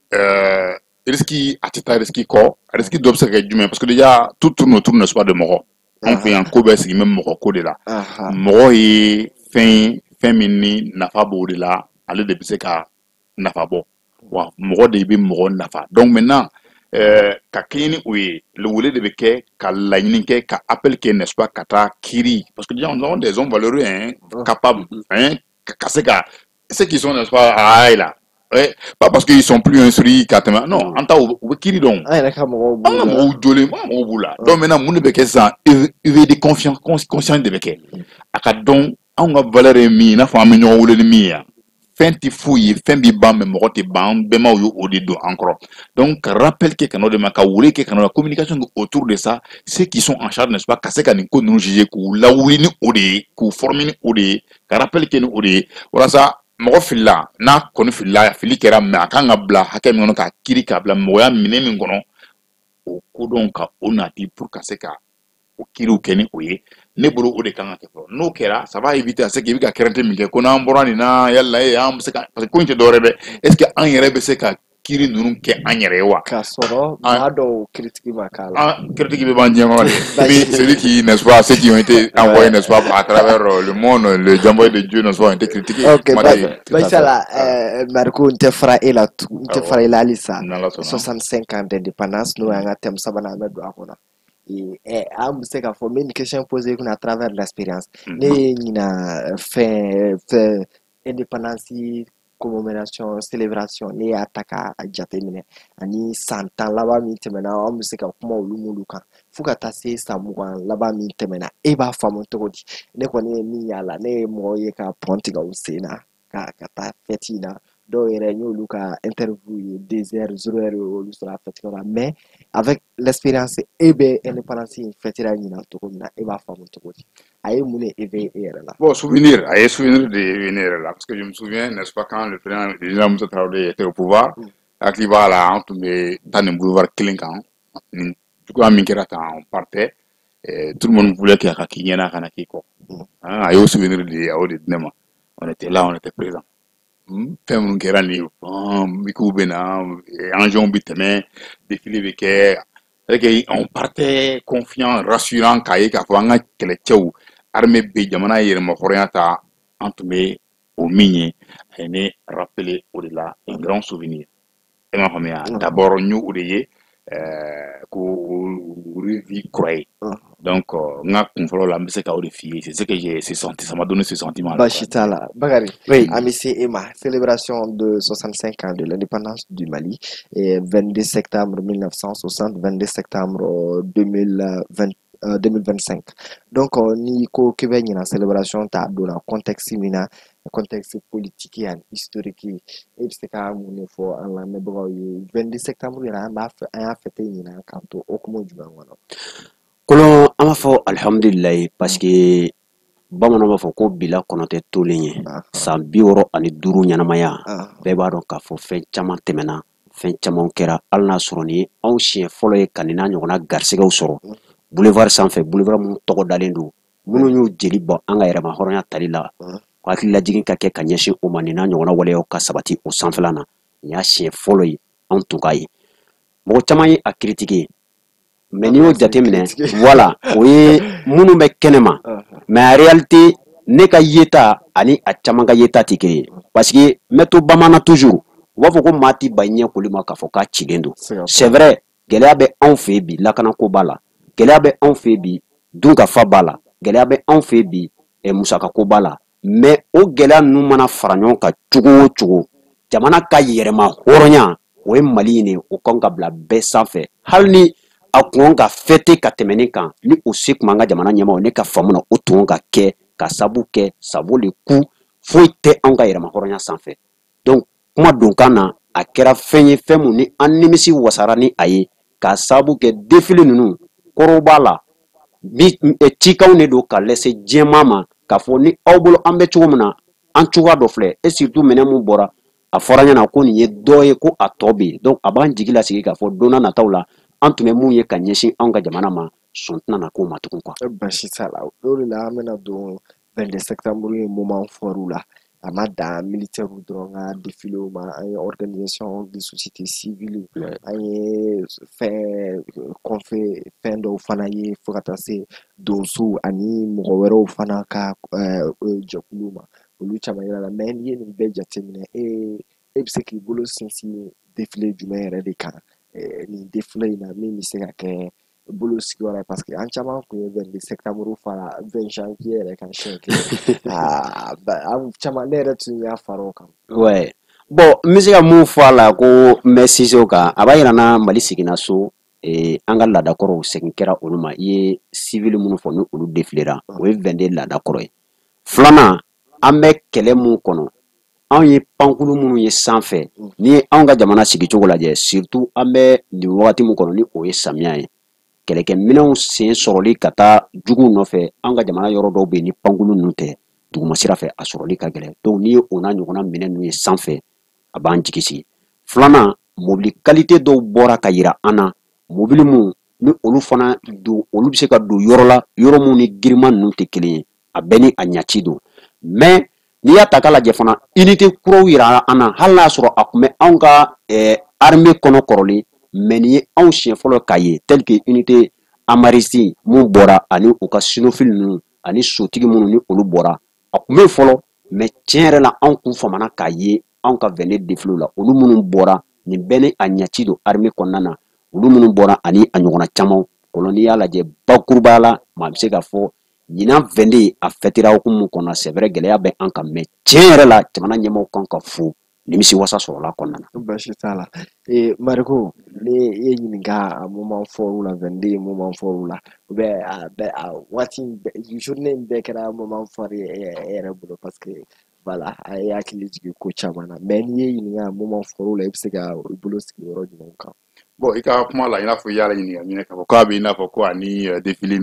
risque a tɛ taa risque kɔ. Risque dɔ bɛ se ka kɛ jumɛn? Parce que déjà tout tourne autour, n'est-ce pas, de mɔgɔ. Anw fɛ yan, ko bɛɛ sigi bɛ mɔgɔ ko de la. Mɔgɔ ye fɛn ye, fɛn min ni nafa b'o de la, ale de bɛ se ka nafa bɔ wa mɔgɔ de bɛ mɔgɔ nafa. Donc maintenant, ka kɛɲɛ ni o ye, wele de bɛ kɛ ka laɲini kɛ, ka appel kɛ, n'est-ce pas, ka taa kiiri, parce que déjà nous avons des hommes valeureux, hein, capables, hein, ka se ka ceux qui sont, n'est-ce pas, à là. Ouais, pas parce qu'ils sont plus instruits ka tɛmɛ, non, an ta u bɛ kiiri dɔn. An yɛrɛ ka mɔgɔw b'u An ka la. Mɔgɔw jɔlen, an ka mɔgɔw b'u la. Donc maintenant, mun de bɛ kɛ sisan? Éveil de confiance, conscience de bɛ kɛ, a ka dɔn anw ka valeur ye min ye, i n'a fɔ an bɛ ɲɔgɔn wele ni min ye yan. Fɛn tɛ foyi ye, fɛn bɛ ban, mais mɔgɔ tɛ ban. An bɛnbaw ye o de don an kɔrɔ. Donc ka rappel kɛ ka n'o de ma, ka wele kɛ ka n'o la, communication kɛ autour de ça, ceux qui sont en charge, n'est-ce pas, ka se ka nin ko ninnu juger, k'u lawuli ni o de ye, k'u former ni o de ye, ka rappel kɛ ni o de ye, walasa mɔgɔ filila n'a kɔni filila, fili kɛra, mais a kan ka bila hakɛ min kɔnɔ, k'a kiiri k'a bila mɔgɔya minɛ min kɔnɔ, o kodɔn ka o nati pour ka se ka o kiiriw kɛ ni o ye. Ne bolo, o de kan ka kɛ fɔlɔ. N'o kɛra, ça va éviter à ce que i bɛ ka crainte min kɛ ko n'an bɔra nin na, yala e an bɛ se ka, parce que ko in tɛ dɔwɛrɛ dɛ, est ce que an yɛrɛ bɛ se ka kiiri ninnu kɛ an yɛrɛ ye wa? K'a sɔrɔ maa dɔw critique ma k'a la. Ah, critique bɛ ban diɲɛ kɔnɔ de. Puis celui qui, n'est-ce pas, ceux qui ont été envoyés, n'est-ce pas, à travers le monde, les envoyés de Dieu, n'est-ce pas, ont été critiqués. Ok, Kuma tɛ. Basi la, Mariko, n tɛ fara e la, n tɛ fara i la halisa. N'Ala sɔnna. 65 ans d'indépendance, n'o y'an ka thème sabanan, an bɛ don a kɔnɔ. An bɛ se k'a fɔ n bɛ nin question poser kunna à travers l'expérience. Ne ye ɲina fɛn fɛn indépendance commémoration, célébration, ne y'a ta k'a jateminɛ ani san 10 laban min tɛmɛna, an bɛ se ka kuma olu minnu kan fo ka taa se san 20 laban min tɛmɛna, e b'a faamu cogo di? Ne kɔni ye min y'a la, ne ye mɔgɔw ye ka pɔn tigɛ u sen na ka taa fête in na. Dɔw yɛrɛ, n y'olu ka interview ye, 2 heures, 0 heure, olu sɔrɔ a fête la. Mais avec l'expérience, e bɛ indépendance in fête la ɲinan cogo min na, e b'a faamu cogo di? A ye mun de éveillé e yɛrɛ la? Bon, souvenir, a ye souvenir de éveillé yɛrɛ la, parce que je me souviens, n'est-ce pas, quand le président, le général Moussa Traoré était au pouvoir, hakili b'a la, an tun bɛ taa nin boulevard kelen kan, nin cogoya min kɛra tan, on partait, tout le monde voulait k'a ka k'i ɲɛna, a kana k'i kɔ. Ah, a y'o souvenir de ye, a y'o de di ne ma. On était là, on était présent. Fɛn minnu kɛra nin ye, mikiw bɛ na, engins bɛ tɛmɛ, défilé bɛ kɛ, c'est-à-dire que on partait confiant, rassurant, k'a ye k'a fɔ an ka kɛlɛcɛw, armée bɛ, jamana ye yɛrɛmahɔrɔnya ta, an tun bɛ o min ye, a ye ne rappeler o de la, un grand souvenir. E m'a faamuya? D'abord, n y'o o de ye, ko o revie kura ye. Donc n ka kun fɔlɔ la, n bɛ se ka o de f'i ye, c'est ce que j'ai senti, ça m'a donné ce sentiment là. Baasi t'a la. Bakari, Oui. an bɛ se e ma. Célébration de 65 ans de l'indépendance du Mali, et 22 septembre 1960, 22 septembre 2020, 2025. Donc n'i ko k'i bɛ ɲina célébration ta donna contexte min na, contexte politique ani historique, e bɛ se ka mun de fɔ an lamɛnbagaw ye? 22 septembre yɛrɛ, an b'a fɛ, an y'a fêter ɲinan k'an to hokumu jumɛn kɔnɔ? Kolon, an b'a fɔ alihamudulilayi, parce que bamananw b'a fɔ ko bila kɔnɔ tɛ tolen ye. San 65 ɲɛnamaya, bɛɛ b'a dɔn k'a fɔ fɛn caman tɛmɛna, fɛn caman kɛra, hali n'a sɔrɔ ni ye anw siɲɛ fɔlɔ ye ka nin n'a ɲɔgɔnna garisɛgɛw sɔrɔ boulevard sanfɛ, boulevard minnu tɔgɔ dalen don minnu y'u jeli bɔ an ka yɛrɛma hɔrɔnya tali la, ko hakililajigin ka kɛ ka ɲɛsin o ma, nin n'a ɲɔgɔnna waleyaw ka sabati o sanfɛla na. Nin y'a siɲɛ fɔlɔ ye. Anw tun k'a ye, mɔgɔ caman ye a critiquer, mais n'i y'o jateminɛ, voilà, o ye minnu bɛ kɛnɛma. Mais en réalité, ne ka yeta ani a caman ka yeta tɛ kelen ye, parce que n bɛ to bamanan toujours, u b'a fɔ ko maa ti ba ɲɛ koli ma k'a fɔ k'a cilen don. C'est vrai, gɛlɛya bɛ anw fɛ yen bi, lakanako b'a la, gɛlɛya bɛ anw fɛ yen bi, dunkafa b'a la, gɛlɛya bɛ anw fɛ yen bi, musakako b'a la. Mais o gɛlɛya ninnu mana fara ɲɔgɔn kan cogo o cogo, jamana ka yɛrɛma hɔrɔnya, o ye Mali in de ye, o kan ka bila bɛɛ sanfɛ. Hali ni a kun ka fêter ka tɛmɛ nin kan, ni o se tun b'an ka jamana ɲɛmaaw, ne ka faamu na, o tun ka kɛ ka sabu kɛ ça vaut le coup. Foyi tɛ anw ka yɛrɛma hɔrɔnya sanfɛ. Donc kuma donkan na, a kɛra fɛn ye, fɛn mun ni an nimisi wasara ni a ye, k'a sababu kɛ défilé ninnu kɔrɔw b'a la bi, cikanw de don ka lase diɲɛmaa ma k'a fɔ ni aw bolo an bɛ cogo min na, an cogoya dɔ filɛ. Et surtout, minɛn mun bɔra, a fɔra ɲɛna ko nin ye dɔ ye, ko a tɔ bɛ yen. Donc a b'an jigi lasigi k'a fɔ don n'a nataw la, an tun bɛ mun ye ka ɲɛsin anw ka jamana ma, sɔn tɛna na k'o ma tugun quoi. Basi t'a la. O de la, an bɛna don 22 septembre ye moment fort la. A ma dan militaire dɔrɔn ka défilé ma, an ye organisation de société civile, an ye fɛn kɔfɛ fɛn dɔw fana ye, fo ka taa se donsow ani mɔgɔ wɛrɛw fana ka jɛkuluw ma, olu caman yira la. Mais n'i ye nin bɛɛ jateminɛ, e bɛ se k'i bolo sinsin défilé jumɛn yɛrɛ de kan nin défilé in na, min bɛ se ka kɛ bolo sigiyɔrɔ ye? Parce que an caman kun ye 22 septembre fara 20 janvier yɛrɛ kan siɲɛ kelen. An caman, ne yɛrɛ tun y'a fara o kan. Ouais, bon, n bɛ se ka mun fɔ a la, ko n bɛ sinsin o kan, a b'a yira n na Mali seginna so, an ka laadakɔrɔw segin kɛra olu ma. I ye civil minnu fɔ, ni olu défilera, o ye 22 laadakɔrɔ ye. Filanan, an bɛ kɛlɛ mun kɔnɔ, anw ye pankulu minnu ye sanfɛ, n'i ye anw ka jamana sigicogo lajɛ, surtout an bɛ nin wagati min kɔnɔ, ni o ye samiya ye, kɛlɛkɛminɛnw sen sɔrɔli ka taa juguw nɔfɛ, an ka jamana yɔrɔ dɔw bɛ yen, ni pankulu ninnu tɛ, duguma sira fɛ, a sɔrɔli ka gɛlɛn. Donc n'i ye o n'a ɲɔgɔnna minɛn ninnu ye sanfɛ, a b'an jigi sigi. Filanan, mobili qualité dɔw bɔra ka yira an na, mobili mun ni olu fana don, olu bɛ se ka don yɔrɔ la, yɔrɔ mun ni giriman ninnu tɛ kelen ye, a bɛɛ ni a ɲaci don. Mais n'i y'a ta k'a lajɛ fana, unité kuraw yira an na, hali n'a y'a sɔrɔ a tun bɛ anw ka armée kɔnɔ kɔrɔlen, mais nin ye anw siɲɛ fɔlɔ k'a ye, tel que unité Amarisi mun bɔra, ani u ka cynophile ninnu, ani sotigi minnu ni olu bɔra. A tun bɛ yen fɔlɔ, mais tiɲɛ yɛrɛ la, anw kun famana k'a ye anw ka 22 défilé la, olu minnu bɔra, nin bɛɛ ni a ɲaci don armée kɔnɔna na, olu minnu bɔra ani a ɲɔgɔnna caman kɔnɔ. N'i y'a lajɛ bakurubaya la, maa bɛ se k'a fɔ ɲinan 22 a fêtera hukumu mun kɔnɔ, c'est vrai, gɛlɛya bɛ an kan, mais tiɲɛ yɛrɛ la, jamana ɲɛmaaw kan ka fo, nimisi wasa sɔrɔla kɔnɔna na. Basi t'a la. Mariko, ne ye ɲininka a moment fort la, 22 moment fort la, ou bien a bɛɛ, a waati in bɛɛ, journée in bɛɛ kɛra moment fort ye e yɛrɛ bolo, parce que voilà, a ye hakili jigin ko caman na. Mais n'i ye ɲininka a moment fort la, i bɛ se ka i bolo sigi yɔrɔ jumɛn kan? Bon, i ka kuma la, i n'a fɔ i y'a ɲininka ɲinɛ k'a fɔ k'a bɛ i n'a fɔ ko ani défilé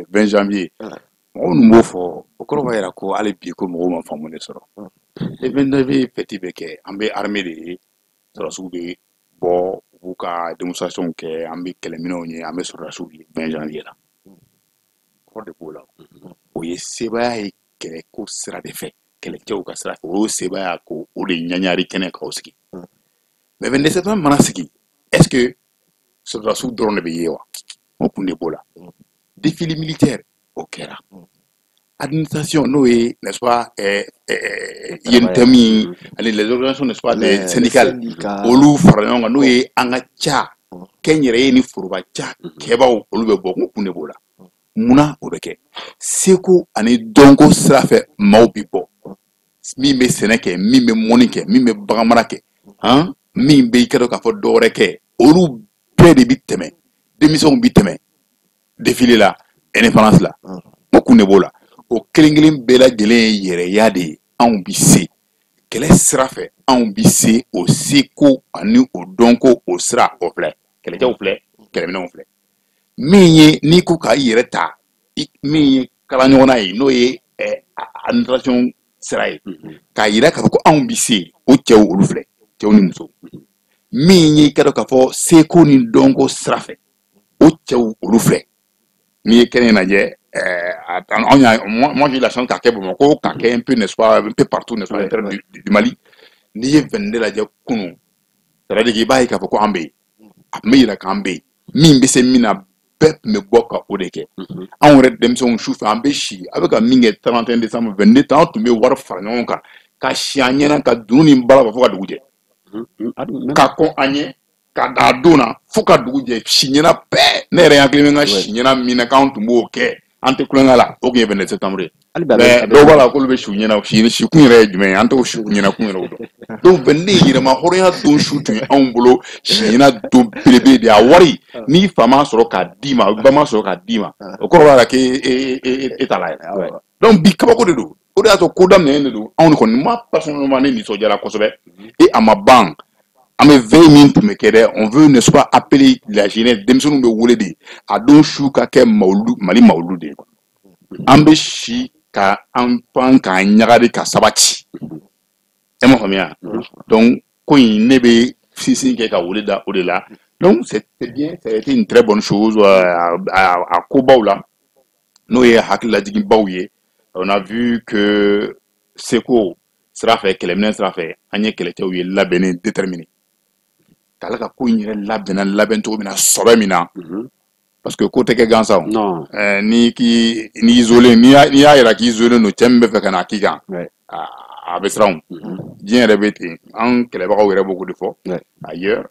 20 janvier, mɔgɔw ninnu b'o fɔ, o kɔrɔ b'a jira ko hali bi ko mɔgɔw ma faamu de sɔrɔ. Le 20 janvier fête bɛ kɛ, an bɛ armée de ye, sɔrɔdasiw bɛ bɔ, u b'u ka démonstration kɛ, an bɛ kɛlɛminɛnw ye, an bɛ sɔrɔdasiw ye 20 janvier la. Kɔrɔ de b'o la, o ye sebaaya ye kɛlɛko sira de fɛ, kɛlɛcɛw ka sira fɛ, o y'o sebaaya ko o de ɲaɲari kɛnɛ k'aw sigi. Mais 22 septembre mana sigi, est ce que sɔrɔdasiw dɔrɔn de bɛ ye wa? O kun de b'o la. Défilé militaire o kɛra, administration n'o ye, n'est-ce pas, UNTM ani les organisations, n'est-ce pas, des syndicales, olu fara ɲɔgɔn kan, n'o ye an ka ca kɛnyɛrɛye ni foroba ca kɛbaw, olu bɛ bɔ. N ko kun de b'o la. Munna o bɛ kɛ? Seko ani dɔnko sira fɛ, maaw bɛ bɔ, min bɛ sɛnɛ kɛ, min bɛ mɔni kɛ, min bɛ baganmara kɛ, han, min bɛ i ka dɔn k'a fɔ dɔ wɛrɛ kɛ, olu bɛɛ de bɛ tɛmɛ, denmisɛnw bɛ tɛmɛ défilé la indépendance la. O kun de b'o la. O kelen kelen bɛɛ lajɛlen ye yɛrɛya de ye. Anw bi se kɛlɛ sira fɛ, anw bi se o seko ani o dɔnko o sira, o filɛ, kɛlɛcɛw filɛ, kɛlɛminɛnw filɛ. Min ye n'i ko k'a yɛrɛ ta, min ye kala ɲɔgɔnna ye, n'o ye administration sira ye, k'a yira k'a fɔ ko anw bi se, o cɛw olu filɛ, cɛw ni musow. Min ye i ka dɔn k'a fɔ seko ni dɔnko sira fɛ, o cɛw olu filɛ. N'i ye kɛnɛ in lajɛ, anw y'a, moi j'ai eu la chance k'a kɛ Bamakɔ, k'a kɛ un peu, n'est-ce pas, un peu partout, n'est-ce pas, à l'intérieur du Mali. N'i ye 22 lajɛ kunun C'est-à-dire k'i b'a ye k'a fɔ ko an bɛ yen, a tun bɛ yira k'an bɛ yen, min bɛ se min na, bɛɛ tun bɛ bɔ ka o de kɛ. Anw yɛrɛ denmisɛnw, su fɛ an bɛ si, a bɛ ka min kɛ 31 décembre, 22, an tun bɛ wari fara ɲɔgɔn kan ka si an ɲɛna ka dunun ni baara fo ka dugu jɛ, ka kɔn an ɲɛ ka da don na fo ka dugu jɛ, si ɲɛna bɛɛ. Ne yɛrɛ hakili bɛ n ka si ɲɛna min na k'anw tun b'o kɛ, an tɛ kulonkɛ la, o tun ye 22 septembre ye. Mais dɔw b'a la k'olu bɛ su ɲɛna, si kun yɛrɛ ye jumɛn ye? An t'o si ɲɛna kun yɛrɛ o dɔn. Donc 22 yɛrɛma hɔrɔnya don su tun ye anw bolo si ɲɛna don belebele de ye. A wari n'i fa m'a sɔrɔ k'a d'i ma, ba m'a sɔrɔ k'a d'i ma, o kɔrɔ b'a la k'e e t'a la yɛrɛ. Donc bi kabako de don, o de y'a to ko daminɛnen de don. Anw kɔni, moi personnellement, ne nisɔndiyara kosɛbɛ. Et a ma ban, an bɛ veille min tun bɛ kɛ dɛ, on veut, n'est-ce pas, appeler la jeunesse, denmisɛnninw bɛ wele de a don su ka kɛ mawulu, Mali mawulu de ye. An bɛ si ka an pan k'an ɲagari ka sabati, e m'a faamuya? Donc ko in, ne bɛ sinsin kɛ ka wele da o de la. Donc c'est bien, ça a été une très bonne chose. A kobaw la, n'o ye hakililajiginbaw ye, on a vu que seko sira fɛ, kɛlɛminɛ sira fɛ, an ye kɛlɛcɛw ye labɛnnen, déterminé, k'ala ka ko in yɛrɛ labɛnna labɛn cogo min na, sɔbɛ min na, parce que ko tɛ kɛ gansan o. Ni k'i ni isolé, n'i y'a yira k'i isolé don, cɛ min bɛ fɛ ka na k'i kan, a bɛ siran o. Diɲɛ yɛrɛ bɛ ten, an kɛlɛbagaw yɛrɛ b'o de fɔ. Ailleurs,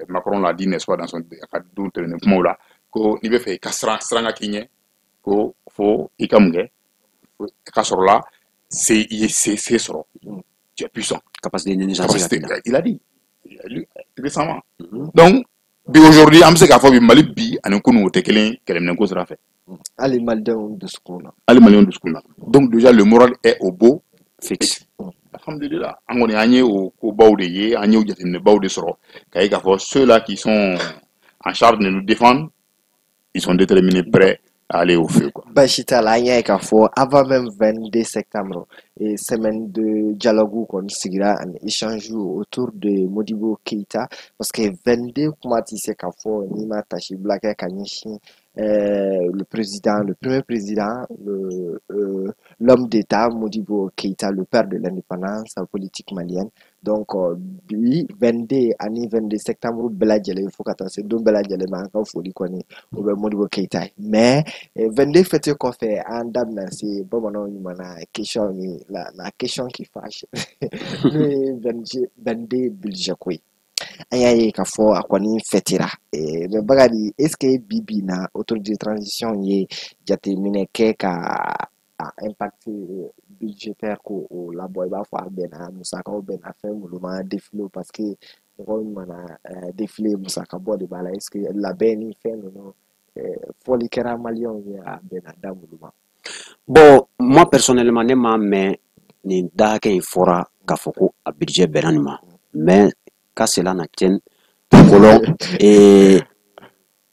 Macron l'a dit, n'est-ce pas, dans son a ka don tɛmɛnen kumaw la, ko n'i bɛ fɛ i ka siran, siran ka k'i ɲɛ, ko fo i ka mun kɛ? I ka sɔrɔ la se, i ye se se sɔrɔ, tu es puissant. Capacité de capacité, il a dit récemment. Donc bi, aujourd'hui, an bɛ se k'a fɔ bi, Mali bi ani kunun o tɛ kelen kɛlɛminɛko sira fɛ. Hali malidenw dusukun na. Hali malidenw dusukun na. Donc déjà le moral est au beau fixe. Alhamdulillah, an kɔni an ye o kobaw de ye, an ye o jateminɛbaw de sɔrɔ k'a ye k'a fɔ ceux-là qui sont en charge de nous défendre, ils sont déterminés, prêts à aller au feu, quoi. Basi t'a la, an y'a ye k'a fɔ avant même 22 septembre, et semaine de dialogue kɔni sigira ani échange autour de Modibo Keïta, parce que 22 kuma tɛ se k'a fɔ n'i ma tasibila kɛ ka ɲɛsin le président, le premier président, l'homme d'État Modibo Keïta, le père de l'indépendance politique malienne. Donc bi 22 ani 22 septembre bɛɛ lajɛlen fo ka taa se don bɛɛ lajɛlen ma, an ka foli kɔni o bɛ Modibo Keïta ye. Mais 22 fête kɔfɛ, an da bɛna se bamananw ɲuman na question ni la question qui fâche, n'o ye 22 budget ko ye. An y'a ye k'a fɔ a kɔni fɛtira, mais Bakari, est ce que bi bi in na autorité de transition ye jateminɛ kɛ ka a impact budgétaire ko o labɔ, i b'a fɔ a bɛnna musakaw bɛnna fɛn minnu ma, défilé, parce que mɔgɔw mana défilé, musaka bɔ de b'a la, est ce que labɛn ni fɛn ninnu fɔli kɛra maliyɛnw ye, a bɛnna da minnu ma? Bon, moi personnellement, ne m'a mɛn nin da hakɛ in fɔra k'a fɔ ko a budget bɛnna nin ma. Mais qu'à cela ne tienne, kolon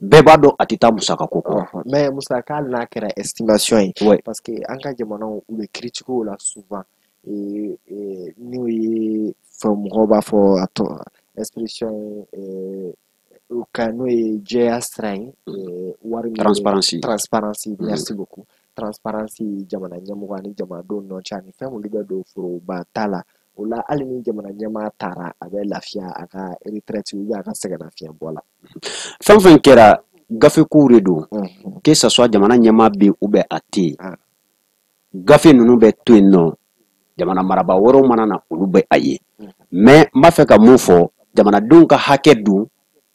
bɛɛ b'a dɔn a tɛ taa musaka ko kɔ. Mais musaka, hali n'a kɛra estimation ye, parce que an ka jamanaw, u bɛ critiquer o la souvent, n'o ye fɛn mɔgɔw b'a fɔ a tɔ expression o kan, n'o ye jɛya sira ye, wari min Transparency. Transparency, merci beaucoup. Transparency jamana ɲɛmɔgɔ ani jamanadenw ɲɔgɔn cɛ, ani fɛn minnu bɛ don foroba ta la, o la hali ni jamana ɲɛmaa taara, a bɛ lafiya a ka retraite ou bien a ka sɛgɛnnafiɲɛbɔ la. Fɛn fɛn kɛra, gafe kow de don, que ça soit jamana ɲɛmaa bɛ yen ou bien a tɛ yen, gafe ninnu bɛ to yen nɔ, jamana marabaa wɛrɛw mana na, olu bɛ a ye. Mais n b'a fɛ ka mun fɔ? Jamanadenw ka hakɛ don,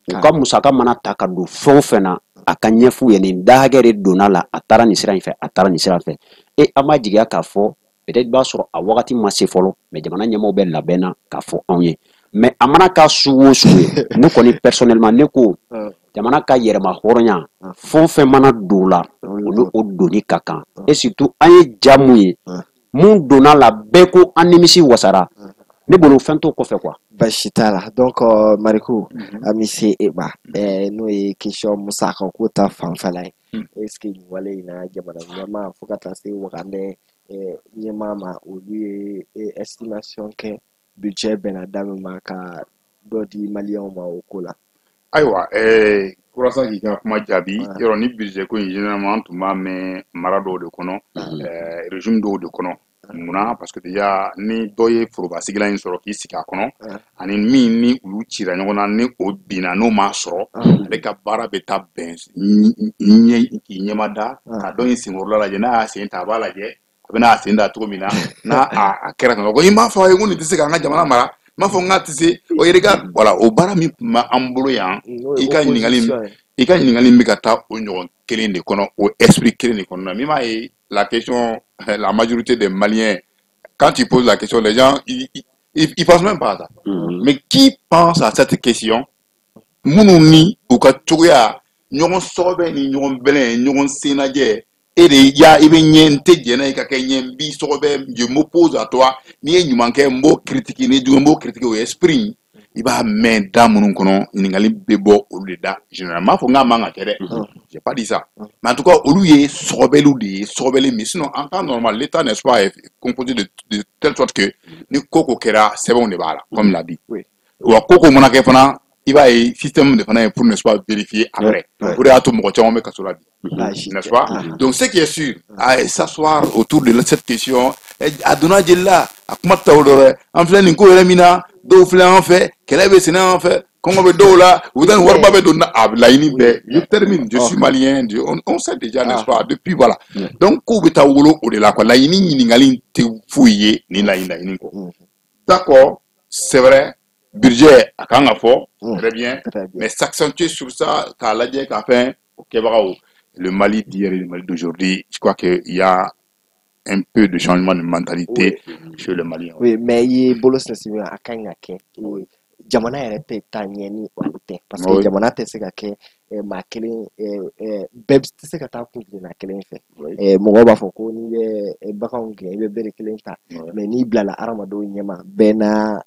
u ka musaka mana ta ka don fɛn o fɛn na, a ka ɲɛf'u ye nin da hakɛ de donna la, a taara nin sira in fɛ, a taara nin sira fɛ. E an b'a jigiya k'a fɔ peut-être i b'a sɔrɔ a wagati ma se fɔlɔ, mais jamana ɲɛmaaw bɛ labɛn na k'a fɔ anw ye. Mais a mana k'a sugu o sugu ye, ne kɔni personnellement, ne ko jamana ka yɛrɛma hɔrɔnya, fɛn o fɛn mana don o la, o ni o donni ka kan. Et surtout an ye ja mun ye, mun donna la, bɛɛ ko an nimisi wasara. Ne bolo fɛn t'o kɔfɛ, quoi. Basi t'a la. Donc Mariko, an bɛ se e ma, n'o ye question musaka ko ta fanfɛla ye. Est ce que nin wale in na, jamana ɲɛmaa fo ka taa se wagandɛ ɲɛmaa ma, olu ye estimation kɛ budget bɛnna da min ma ka dɔ di maliyɛnw ma o ko la? Ayiwa, walasa k'i ka kuma jaabi, yɔrɔ ni budget ko in, généralement an tun b'a mɛn mara dɔw de kɔnɔ, régime dɔw de kɔnɔ. Munna? Parce que déjà ni dɔ ye forobasigilan in sɔrɔ k'i sigi a kɔnɔ, ani min ni olu cira ɲɔgɔn na, ni o binna, n'o m'a sɔrɔ, ale ka baara bɛ taa bɛn ɲɛ k'i ɲɛma da ka dɔ in senkɔrɔla lajɛ. N'a y'a sen ta, a b'a lajɛ a bɛna a sen da cogo min na. N'a a kɛra tan, ko i m'a fɔ a ye ko nin tɛ se k'an ka jamana mara, n m'a fɔ n k'a tɛ se o yɛrɛ ka. Voilà, o baara min tun b'an bolo yan, i ka ɲininkali bɛ ka taa o ɲɔgɔn kelen de kɔnɔ, o esprit kelen de kɔnɔ na. Min b'a ye, la question, la majorité des Maliens, quand tu poses la question, les gens, ils pensent même pas à ça. Mais qui pense à cette question? Minnu ni u ka cogoya ɲɔgɔn sɔgɔbɛ ni ɲɔgɔn bɛlɛn, ɲɔgɔn sennajɛ, e de ya i bɛ ɲɛ, n tɛ jɛn n'a ye ka kɛ ɲɛ, n b'i sɔgɔbɛ, je m'oppose à toi. N'i ye ɲuman kɛ, n b'o critiquer, n'i ye jugu, n b'o critiquer. O ye esprit, i b'a mɛn da minnu kɔnɔ, ɲininkali bɛ bɔ olu de da généralement. N m'a fɔ n k'a man ka kɛ dɛ, j'ai pas dit ça, mais en tout cas olu ye sɔgɔbɛliw de ye, sɔgɔbɛli min. Sinon, en temps normal, l'État, n'est-ce pas, est composé de telle sorte que ni ko ko kɛra, sɛbɛnw de b'a la, comme il l'a dit. Wa ko ko mana kɛ fana, i b'a ye, système de fana ye pour, n'est-ce pas, vérifier après. O de y'a to mɔgɔ caman bɛ kaso la bi, n'est-ce pas? Donc ce qui est sûr, à s'asseoir autour de cette question, a donna jeli la, a kuma tɛ taa o dɔ dɛ. An filɛ nin ko yɛrɛ min na, dɔw filɛ an fɛ, kɛlɛ bɛ senna an fɛ, kɔngɔ bɛ dɔw la, u bɛ taa nin wariba bɛ don na, a laɲini bɛɛ. Je termine, je suis malien, on sait déjà, n'est-ce pas, depuis, voilà. Donc kow bɛ taa wolo o de la, quoi. Laɲini ɲininkali tɛ foyi ye nin laɲini kɔ. D'accord, c'est vrai, budget a kan ka fɔ, très bien, mais s'accentuer sur ça, k'a lajɛ k'a fɛn o kɛbagaw, le Mali d'hier et le Mali d'aujourd'hui, je crois qu'il y a un peu de changement de mentalité chez le Malien. Oui, mais i ye bolo sinsin, a kan ka kɛ. Jamana yɛrɛ tɛ taa ɲɛ ni olu tɛ, parce que jamana tɛ se ka kɛ maa kelen bɛɛ tɛ se ka taa kun tilenna kelen fɛ. Mɔgɔw b'a fɔ ko n'i bɛ baganw gɛn, i bɛ bere kelen ta, mais n'i bilala hadamadenw ɲɛma, bɛɛ n'a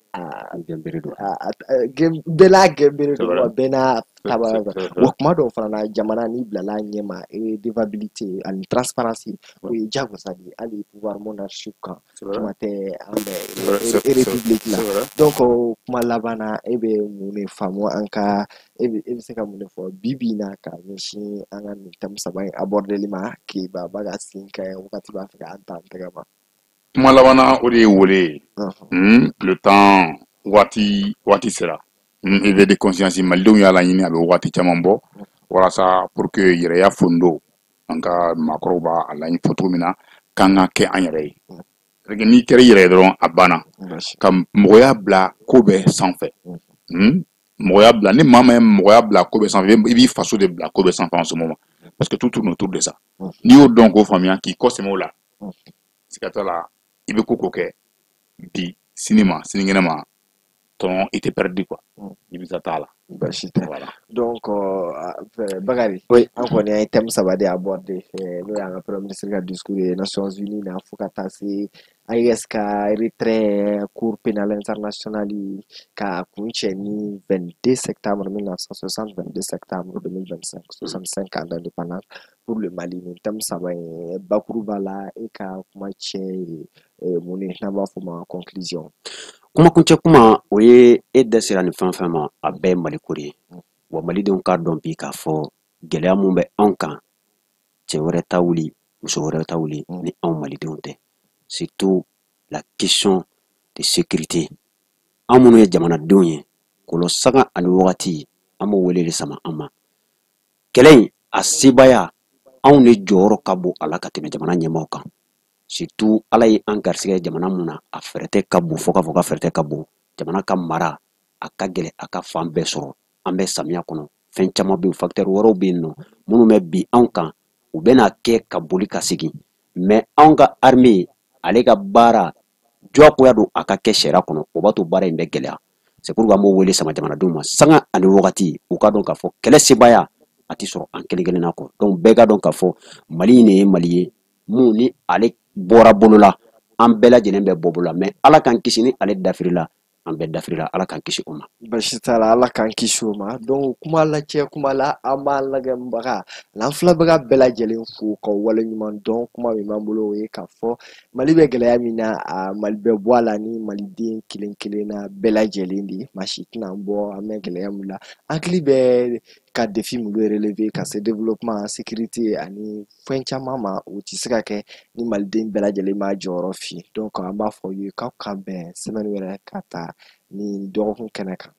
gɛnbere don. Bɛɛ n'a gɛnbere don, wa bɛɛ n'a taabolo. Wa kuma dɔw fana na, jamana n'i bilala ɲɛma, redevabilité ani transparence, o ye diyagosa de ye hali pouvoir monarchique kan, kuma tɛ an bɛ république la. Donc kuma laban na, e bɛ mun de faamu an ka, e bɛ se ka mun de fɔ bi bi in na ka ɲɛsin an ka nin thème saba in abordeli ma, k'Iba ba ka sen ka wagati b'a fɛ k'an ta an tɛgɛ ma? Kuma laban na, o de ye wele ye. Le temps, waati waati sera, éveil de conscience, malidenw y'a laɲini, a bɛ waati caman bɔ, walasa pour que yɛrɛya fondo, an ka maakɔrɔw b'a a laɲini fɔ cogo min na, k'an ka kɛ an yɛrɛ ye. N'i kɛra i yɛrɛ ye dɔrɔn, a banna. Ka mɔgɔya bila ko bɛɛ sanfɛ, mɔgɔya bila, ni maa ma ye mɔgɔya bila ko bɛɛ sanfɛ, i b'i faso de bila ko bɛɛ sanfɛ en ce moment, parce que tout tourne autour de ça. N'i y'o dɔn k'o faamuya, k'i kɔ sɛmɛ o la, siga t'a la, i bɛ ko ko kɛ bi, sini ma, sinikɛnɛ ma, tɔn i tɛ perdu, quoi, i bɛ t'a la. Baasi tɛ. Voilà. Donc Bakari, Oui. an kɔni an ye thème saba de aborder, n'o y'an ka premier ministre ka discours ye Nations Unies na, fo ka taa se AES ka retrait, Cour pénale internationale, ka kuncɛ ni 22 septembre 1960, 22 septembre 2025, 65 ans d'indépendance pour le Mali. Nin thème saba in bakuruba la, e ka kuma cɛ ye mun ye, n'an b'a fɔ o ma conclusion? Kuma kuncɛ kuma, o ye e da sera nin fɛn fɛn ma, a bɛɛ ye Maliko de ye. Wa malidenw k'a dɔn bi k'a fɔ gɛlɛya mun bɛ anw kan, cɛ wɛrɛ ta wuli, muso wɛrɛ ta wuli ni anw malidenw tɛ, surtout la question de sécurité. An minnu ye jamanadenw ye, kɔlɔ sanga ani wagati, an b'o wele de sama an ma. Kɛlɛ in a sebaaya, anw de jɔyɔrɔ ka bon a la ka tɛmɛ jamana ɲɛmaaw kan. Surtout Ala ye an garisɛgɛ jamana mun na, a fɛrɛ tɛ ka bon, fo k'a fɔ ka fɛrɛ tɛ ka bon. Jamana ka mara a ka gɛlɛ, a ka fan bɛɛ sɔrɔ. An bɛ samiya kɔnɔ, fɛn caman bɛ yen, facteur wɛrɛw bɛ yen nɔ minnu bɛ bi anw kan, u bɛna kɛ ka boli ka segin. Mais anw ka armée, ale ka baara diyagoya don a ka kɛ sariya kɔnɔ, o b'a to baara in bɛ gɛlɛya. C'est pourquoi an b'o wele sama jamanadenw ma, sanga ani wagati, u ka dɔn k'a fɔ kɛlɛ sebaaya a ti sɔrɔ an kelen kelenna kɔ. Donc bɛɛ ka dɔn k'a fɔ Mali in de ye Mali ye mun ni ale bɔra bolo la, an bɛɛ lajɛlen bɛ bɔ bolo la. Mais Ala k'an kisi ni ale dafirila, an bɛɛ dafirila. Ala k'an kisi o ma. Basi t'a la, Ala k'an kisi o ma. Donc kuma lacɛ kuma la, an b'a lajɛbaga n'an filɛbaga bɛɛ lajɛlen fo ka waleɲuman dɔn. Kuma min b'an bolo, o ye k'a fɔ Mali bɛ gɛlɛya min na, a Mali bɛ bɔ a la ni maliden kelen kelenna bɛɛ lajɛlen de ye. Maa si tɛna an bɔ an bɛ gɛlɛya min na. Hakili bɛ Ka défi minnu relever, ka se développement, sécurité ani fɛn caman ma, o tɛ se ka kɛ ni maliden bɛɛ lajɛlen m'a jɔyɔrɔ fi. Donc an b'a fɔ aw ye k'aw ka bɛn semaine wɛrɛ ka taa ni dɔgɔkun kɛnɛ kan.